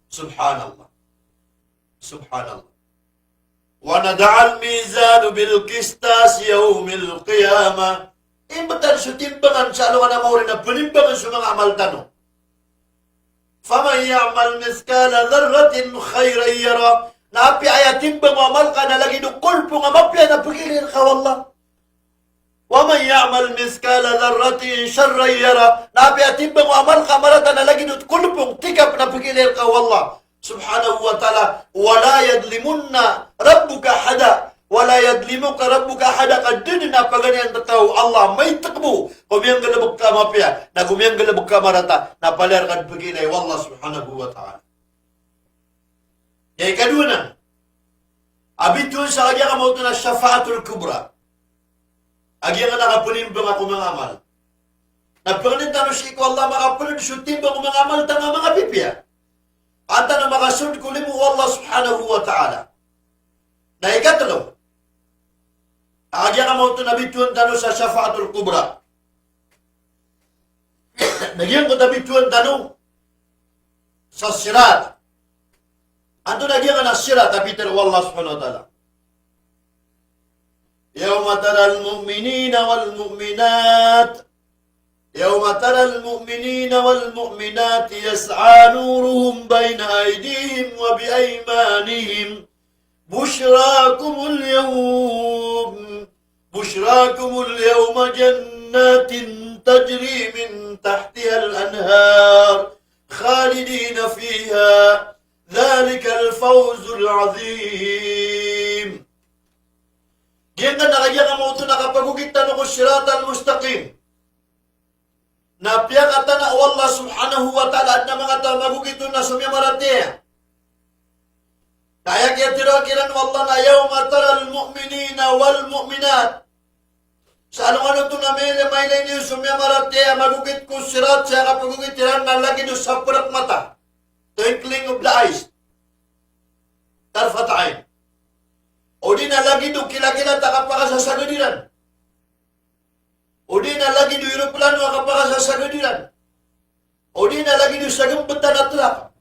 Subhanallah. Subhanallah. Wa nada'ul mizana bil qistis yawmil qiyamah. Imbtad so timbangan sa alongan a maori na pnimbangan so manga amal tano. Faman ya'mal mithqala dharratin khayran yarah. Na apiya aya timbang o amal ka na lagid o kolpong a mapiya na pkiilay rka o Allah. Wa man ya'mal mithqala dharratin sharran yarah. Na apiya timbang o amal ka marata na lagid o kolpong, tikap na pkiilay rka o Allah Subhanahu wa Ta'ala. Wa la yadhlimu rabbuka ahada. Wa la yadhlimuka rabbuka ahada, ka da dn a paganay a taw o Allah a maitek bo ko miyanggalbk ka a mapiya, na ko miyanggalbk ka a marata, na palaya rka dn pkiilay o Allah Subhanahu wa Ta'ala. Aya ikadowa nan a bitowan sa kagiya ka maoto na shafa'atul kubra. A giyangkanan a kapnimbanga ko manga amal. Na pangnin tano sii ko Allah a makapnd so timbang o manga amal tano a manga pipiya. An tano makasold ko limo o Allah Subhanahu wa Ta'ala. Na ikatlo a kagiya ka maoto na bitowan tano sa shafa'atul kubra. Na giyangkoto a bitowan tano sa sirat. Antonaa giyangkanan a sirat a pitharo o Allah Subhanahu wa Ta'ala? Yawma taral mu'minina wal mu'minat. Yawma taral mu'minina wal mu'minati yas'a nuruhum bayna aydihim wa bi aymanihim. Bushrakumul yawm. Bushrakumul yawma jannatin tajri min tahtihal anhar. Khalidina fiha. Dhalikal fawzul azim. Giyangkanan a kagiya ka maoto na kapagogit tano ko siratal mustaqim. Na piyakatana o Allah Subhanahu wa Ta'ala a adn a manga taw a magogit on na so miyamaratiyaya. Na aya kiyatharo kiran o Allah na yawma taral mu'minina wal mu'minat. Sa alongan oto na mailay, mailay niyo so miyamaratiyaya a magogit ko sirat sa kapagogit iran na lagid o saprk mata. Twinkling of the eyes. Tarfat ayn. O di na lagid o kilakila ta kapakasasagad iran. O di na lagid o eroplano a kapakasasagad iran. O di na lagid o sagmbtan a trak.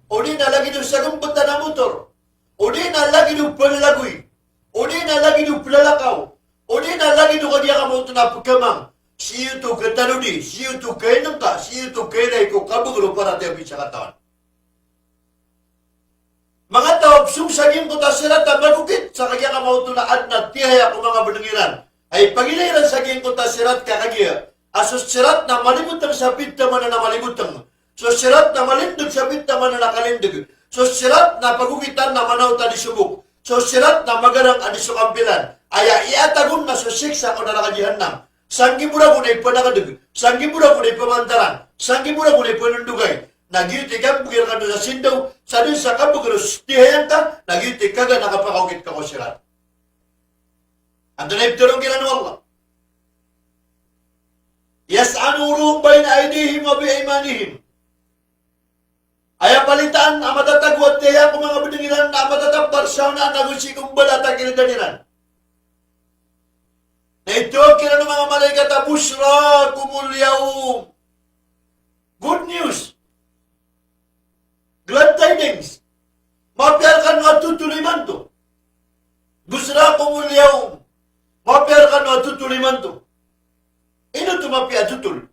O di na lagid o sagmbtan a motor. O di na lagid o plalagoy. O di na lagid o plalakaw. O di na lagid o kagiya ka maoto na pkhamang. Sii oto khatalodi, sii oto khainngka, sii oto khailay ko kabagr o paratiyaya o sakataw. Manga taw a psong sa giyangkoto a sirat a magogit sa kagiya ka maoto na adn a tihaya ko manga bnng iran a ipagilay iran sa giyangkoto a sirat ka kagiya a so sirat na malibotng sa pithamanan a malibotng. So sirat na malindg sa pithamanan a kalindg. So sirat na pagogitan na manaot a di so bok. So sirat na magarang a di so kampilan. Aya iyatag on na so siksa ko naraka Jahannam. Sanggibo ragon a ipnakdg, sanggibo ragon a ipmantaran, sanggibo ragon a ipnondogay. Na giyoto i kabgi rkano sa sindaw, sa dn sa kabgi rkano sa tihayangka, na giyoto i kaga na kapakaogit ka ko sirat. Antonaa i pitharo kiran o Allah? Yas'a nuruhum bayna aydihim wa bi aymanihim. Aya palitaan a matatago a tihaya ko manga bdng iran na matatampar sa onaan ago sii ko mbalat a kiridan iran. Na ithawag kiran o manga malaikat a bushrakumul yawm. Good news. Glad tidings. Mapiya rkano a totol imanto. Bushrakumul yawm. Mapiya rkano a totol imanto. Ino oto mapiya a totol?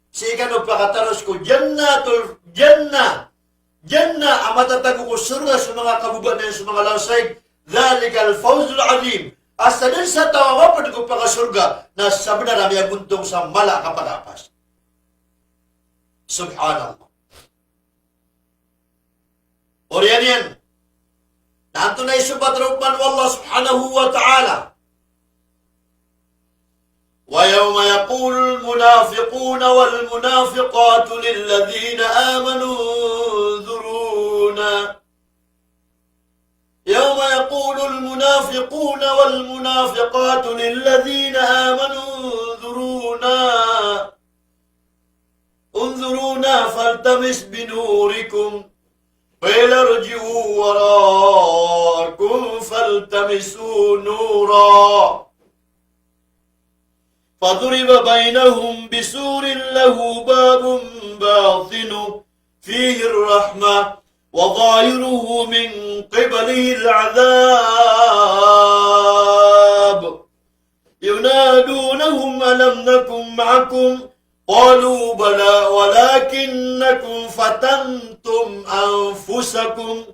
Sii kano pakataros ko jannatul, jannah. Jannah a matatago ko sorga so manga kababaan iyan so manga lansaig. Dhalikal fawzul azim. A sadn sa taw a mapd ko pakasorga na sabnar a miyagontong sa mala a kapakapas. Subhanallah. Oriyan iyan na antonaa i sobat roo pman o Allah subhanahu wa ta'ala? Wa yawma yaqulul munafiquna wal munafiqatu lilladhina amanu unzuruna. Yawma yaqulul munafiquna wal munafiqatu lilladhina amanu unzuruna. Unzuruna faltamis binurikum. قيل ارجعوا وراءكم فالتمسوا نورا فضرب بينهم بسور له باب باطنه فيه الرحمة وظاهره من قبله العذاب. ينادونهم ألم نكن معكم؟ قالوا بلى ولكنكم فتنتم أنفسكم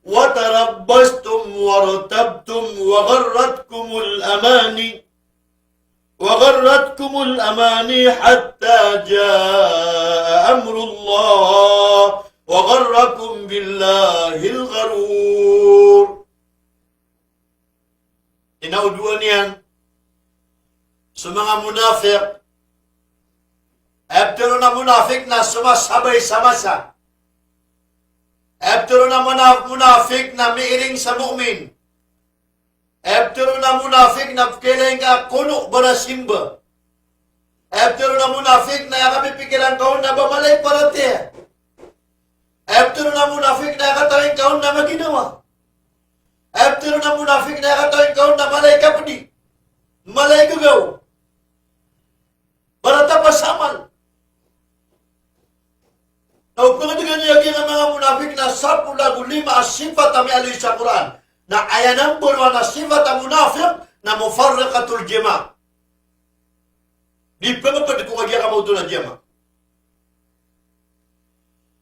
وتربصتم وارتبتم وغرتكم الأماني، وغرتكم الأماني حتى جاء أمر الله وغركم بالله الغرور. Ino dowa niyan so manga munafik. Aya pitharo a munafik na somasabay sa masa. Aya pitharo a muna-, munafik na miiring sa mu'min. Aya pitharo a munafik na pkhailay ngka kono ba na simba. Aya pitharo a munafik na aya kapipikiran ka on na ba mala i paratiyaya. Aya pitharo a munafik na aya katawi ngka on na maginawa. Aya pitharo a munafik na aya katawi ngka on na mala i kapdi, mala i gagaw, barata pa sa amal. Na o pangdgan iyan a giyangkai a manga munafik na sapolo ago lima a sifat a miyaaloy sa Qur'an. Na aya number one a sifat a munafik na mufarraqatul jama'. Di pangpd ko kagiya kamaoto na jama'.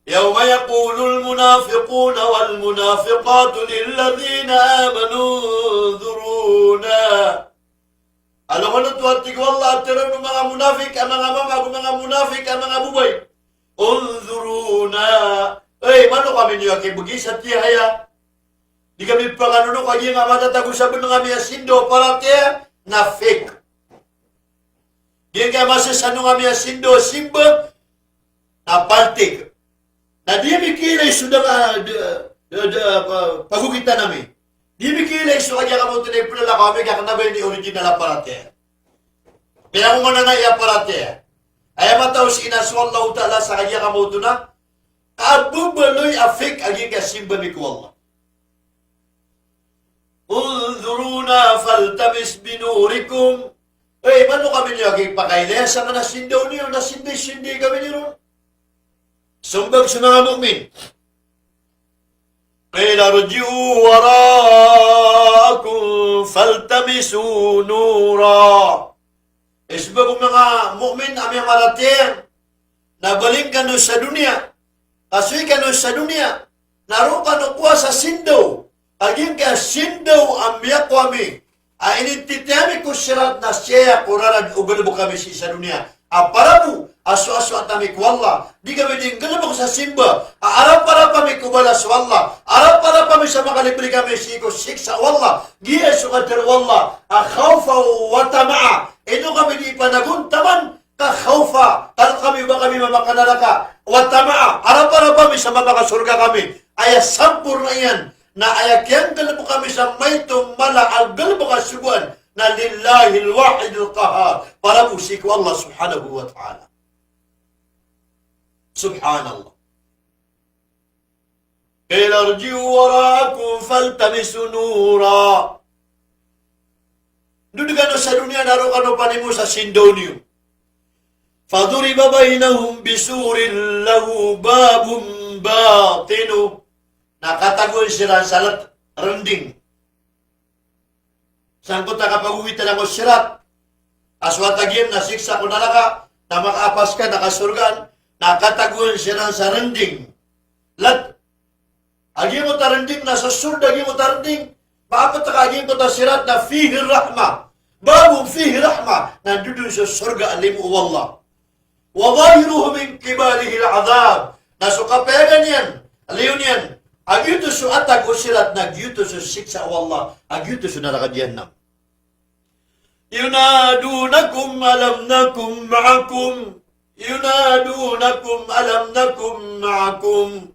يوم يقول المنافقون والمنافقات للذين آمنوا انظرونا. Alongan oto a tig o Allah a tharoon o manga munafik a manga mama ago manga munafik a manga babay, انظرونا. Ey, maano kami niyo a kibgi sa tiyahaya. Di kami pakanonok a giyangkai a matatago sa bnng ami a sindaw a paratiyaya na fake. Giyangkai a masasanong ami a sindaw a simba na paltik. Na di ami kiilay so da-, da-, da-, da-, pa-, pagogitan ami. Di ami kiilay so kagiya kamaoto na iplalakaw ami ka kna ba ini original a paratiyaya. Kaya ko mananaya a paratiyaya. Aya mataw sii na so Allahu Ta'ala sa kagiya kamaoto na kababaloy a fake a giyangkai a simba ami ko Allah. انظرونا فالتمس بنوركم. Ey, maano kami niyo a kipakailaya sa kna sindaw niyo, na sinday-sinday kami niyo ron. Sombag so manga mu'min. قيل ارجعوا وراءكم فالتمسوا نورا. Ey, sombag o manga mu'min a miyamaratiyaya, na balik kano sa doniya. Kasoy kano sa doniya. Na roo kano kowa sa sindaw. A giyangkai a sindaw a miyakowa ami a inititiya ami ko sirat na siyaya ko rarad o galbk ami sii sa doniya. A para bo a soasoat ami ko Allah. Di kami di nggalbk sa simba. A arap-arap ami ko balas o Allah. Arap-arap ami sa makalibri kami sii ko siksa o Allah. Giya so katharo o Allah a khawfan wa tama'a. Ino kami di panagontaman ka khawfa, ka roo kami ba kami mamakanaraka, wa tama'a, arap-arap ami sa mamakasorga kami. Aya samporna iyan na aya kiyanggalbk ami sa maito mala a galbk a sogoan na lillahil wahidil qahhar, para bo sii ko Allah subhanahu wa ta'ala. Subhanallah. قيل ارجعوا وراءكم فالتمسوا نورا. Dod kano sa doniya na roo kano panimo sa sindaw niyo. فضرب بينهم بسور له باب باطنه. Na katagoan siran sa lt, rnding. Sangkoto a kapagowitan ko sirat. A so atag iyan na siksa ko naraka, na makaapas ka na kasorgaan, na katagoan siran sa rnding. Lt. A giyangkoto a rnding na so sord a giyangkoto a rnding. Maapta ka a giyangkoto a sirat na fihi rahmah. Babun fihi rahmah. Na dodon so sorga a limo o Allah. Wa zahiruhu min qibalihil adhab. Na so kapayagan iyan, liyo niyan, a giyoto so atag o sirat na giyoto so siksa o Allah, a giyoto so naraka jahannam. Yunadunakum alam nakum ma'akum. Yunadunakum alam nakum ma'akum.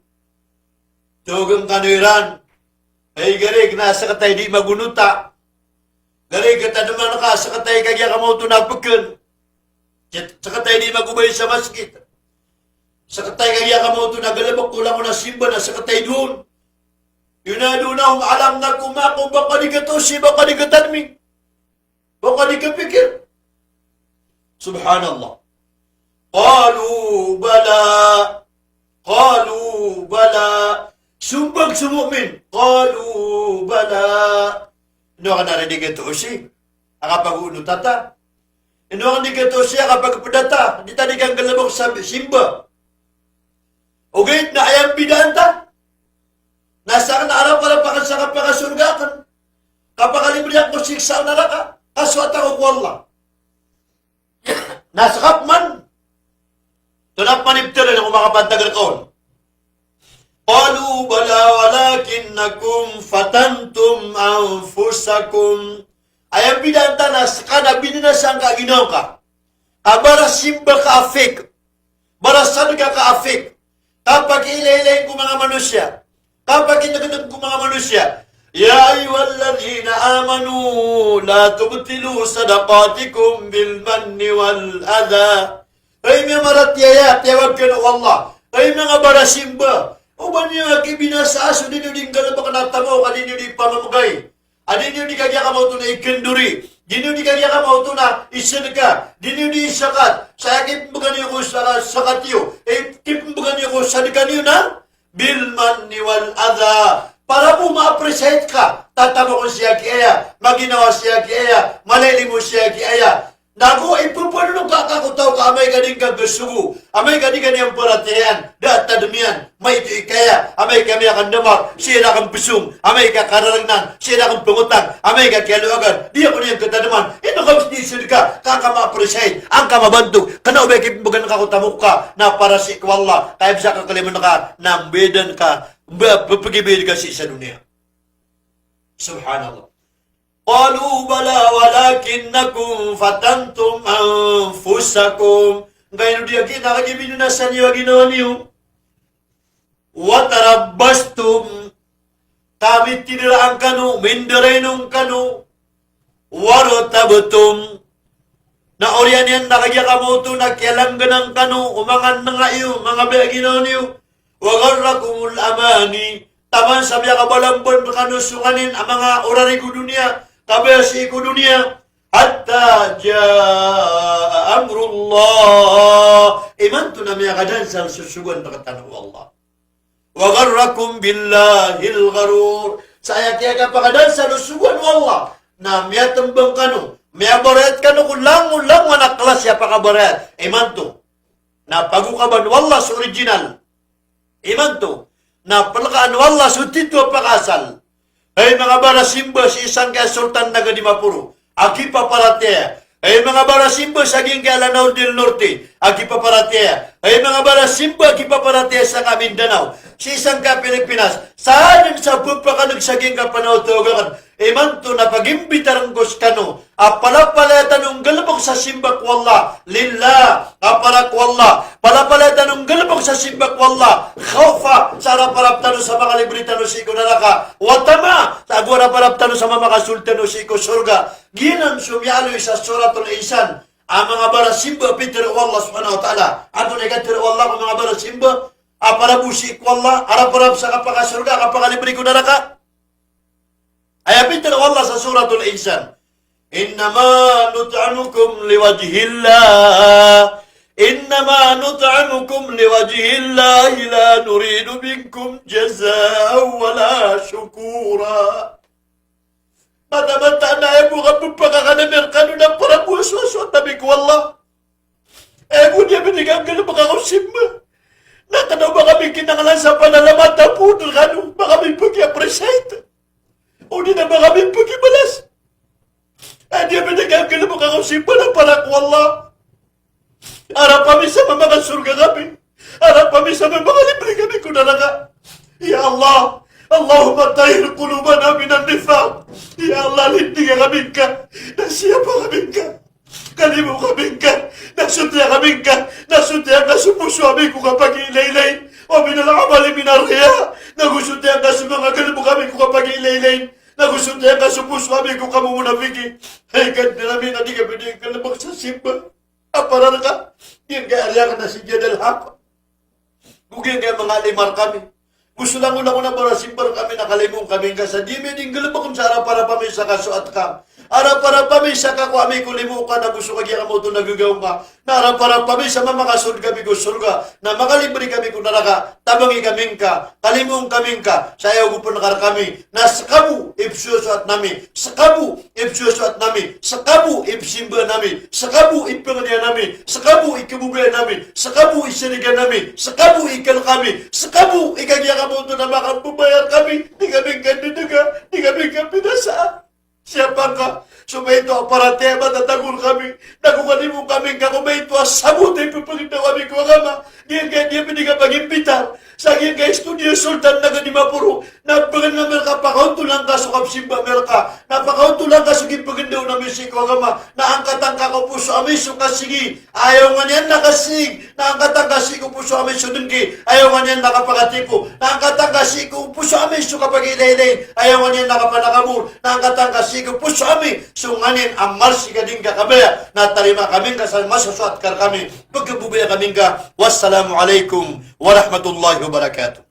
Tawagn kano iran. Ay, garig na sktay di magonota. Garig tadman ka sktay kagiya kamaoto na pkn. Sktay di magobay sa masgit. Sktay kagiya kamaoto na galbk ko langon a simba na sktay doon. Yunadunahum alam nakum ma'akum, ba ka di katoosi, ba ka di katadmi, ba ka di kapikir. Subhanallah. Qalu bala. Qalu bala. Sombag so mu'min. Qalu bala. Ino ka na di katoosi a kapagoonot ta? Ino ka di katoosi a kapagpda ta? Di ta di kanggalbk sa simba. Ogaid na aya mbidaan ta na sakn a arap-arap akn sa kapakasorga akn, kapakalibri akn ko siksa o naraka, ka so wata ko ko Allah. Na skap man. Tonaa pman i btad iyan ko makapantag rka on? Qalu bala walakinnakum fatantum anfusakum. Aya mbidaan ta na ska na binasa ngka a ginawa ngka. Ka barasimba ka a fake. Barasadka ka a fake. Kapakiilaylay ko manga manosiya. Kapakindgdg ko manga manosiya. Ya ayyuhalladhina amanu la tubtilu sadaqatikum bil manni wal adha. Hay miyamaratiyaya, tiyawag kano o Allah. Hay manga barasimba. Oba niyo a kibinasa so di niyo di nggalbk na tamok a di niyo di pamamgay, a di niyo di kagiya kamaoto na ikndori, di niyo di kagiya kamaoto na isadka, di niyo di isakat. Sa aya kipmbgan iyo ko sa-, sakat iyo, eh, kipmbgan iyo ko sadka niyo na bil manni wal adha. Para bo ma-appreciate ka, tatamokn siya ki aya, maginawa siya ki aya, malaylimo siya ki aya. Nago ipphanonoka ka ko taw ka amay ka di ngka gasogo, amay ka di ka niyan paratiyayaan, da a tadm iyan, maito i kaya, amay ka miyakandamar, sii rakn psong, amay ka kararagnan, sii rakn pngotang, amay ka kiyaloagan, di ako niyan katadman, ino ka bs di sadka, ka angka ma-appreciate, angka mabantog, kna o ba kipmbgan ka ko tamok ka, na para sii ko Allah, ka aya bs a kakaliman ka, na mbayadan ka, mba-, pphagibayad ka sii sa doniya. Subhanallah. Qalu bala walakinnakum fatantum anfusakum. Ngkaino di aki na kagiya binasa niyo a ginawa niyo. Wa tarabbastum. Ka mitidaraan kano, mindarainong kano. Wartabtum. Na oriyan iyan na kagiya kamaoto na kiyalangganan kano o manga nanga iyo, manga baya ginawa niyo. Wa gharrakumul amani, taman sa miyakabalamban rkano so nganin a manga orari ko doniya, kabaya sii ko doniya, hatta jaa amrullah, imanto na miyakadansal so sogoan rktano o Allah. Wa gharrakum billahil gharur, sa aya kiyakapakadansal o sogoan o Allah na miyatmbang kano, miyabarayat kano ko langolangowan a klasi a pakabarayat. Imanto na pagokaban o Allah so original. Imanto na plkaan o Allah so tito a pakaasal. Hay manga barasimba sii sangkai a Sultan Naga Dimaporo a kipaparatiyaya. Hay manga barasimba sa giyangkai a Lanao del Norte a kipaparatiyaya. Hay manga barasimba a kipaparatiyaya sangkai a Mindanao, sii sangkai a Pilipinas. Sa dn sa pphakadg sa giyangkai a panawtawag akn. Imanto na pagimbitar ngko skano a palapalaya tano nggalbk sa simba ko Allah lillah, a para ko Allah. Palapalaya tano nggalbk sa simba ko Allah khawfa, sa arap-arap tano sa makalibri tano sii ko naraka, wa tama, sa ago arap-arap tano sa mamakasold tano sii ko sorga. Giyanan so miyaaloy sa Suratul Insan a manga barasimba a pitharo o Allah subhanahu wa ta'ala. Antonaa i katharo o Allah ko manga barasimba a para bo sii ko Allah, arap-arap sa kapakasorga, kapakalibri ko naraka? Aya pitharo o Allah sa Suratul Insan, "Innama nut'imukum liwajhillah, innama nut'imukum liwajhillah, la nuridu minkum jazaan wala shukura." Mataan-mataan a aya bo a kapphakakadami rkano na para bo so, so tabi ko Allah. Aya bo di ami di kanggalbka ko simba na kna o ba kami kinanglan sa panalamat a phoon rkano, ba kami pki-appreciate, odi na ba kami pkibalas. Aya di ami di kanggalbka ko simba na para ko Allah. Arap ami sa mamakasorga kami. Arap ami sa mamakalimri kami ko naraka. Ya Allah, Allahumma tahhir qulubana minan nifaq. Ya Allah, lindinga kami ngka na siyapa kami ngka. Kalimo kami ngka, na sotiya kami ngka, na sotiya ngka so poso ami ko kapagiilaylay. Wa minal amali minar riya. Nago sotiya ngka so manga galbk ami ko kapagiilaylay. Nago sotiya ngka so poso ami ko kamomonafiki. Hay Kadnan ami, na di kami di nggalbk sa simba a para rka. Giyangkai a riya akn na si Jadal Haq. Go giyangkai a manga alim rkami. Go so langolangon a barasimba rkami na kalimo kami ngka sa di ami di nggalbkn sa araparap ami sa kasoat ka. Araparap ami sa kakowa ami ko limo ka na go so kagiya ka maoto na gagaw ngka. Na araparap ami sa mamakasold kami ko sorga, na makalibri kami ko naraka, tabangi kami ngka, kalimo kami ngka, sa aya ogopan ka rkami, na ska bo i psosoat nami, ska bo i psosoat nami, ska bo i psimba nami, ska bo i pangniya nami, ska bo i kababaya nami, ska bo i sariga nami, ska bo i kal kami, ska bo i kagiya ka maoto na makapmbayar kami, di kami ngka dadaga, di kami ngka pinasaa. Siyapa ngka, so maito a paratiyaya a matatagol kami, na go kalimo kami ngka ko maito a sabot a ipphagndao ami ko agama, giyangkai di ami di kapagimbitar sa giyangkai studio Sultan Naga Dimaporo, na pagn ami rka pakaotolan ka so kapsimba ami rka, na pakaotolan ka so kipagndao ami sii ko agama, na angkatan ka ko poso ami so kasigi, aya onga niyan na kasig, na angkatan ka sii ko poso ami so dngki, aya onga niyan na kapakatipo, na angkatan ka sii ko poso ami so kapagilaylay, aya onga niyan na kapanakabor, na angkatan ka sii ko poso ami so nganin a marsi ka di ngka kabaya, na tarima kami ngka sa masosoat ka rkami, pkhabobaya kami ngka. Wassalamu alaikum warahmatullahi wabarakatuh.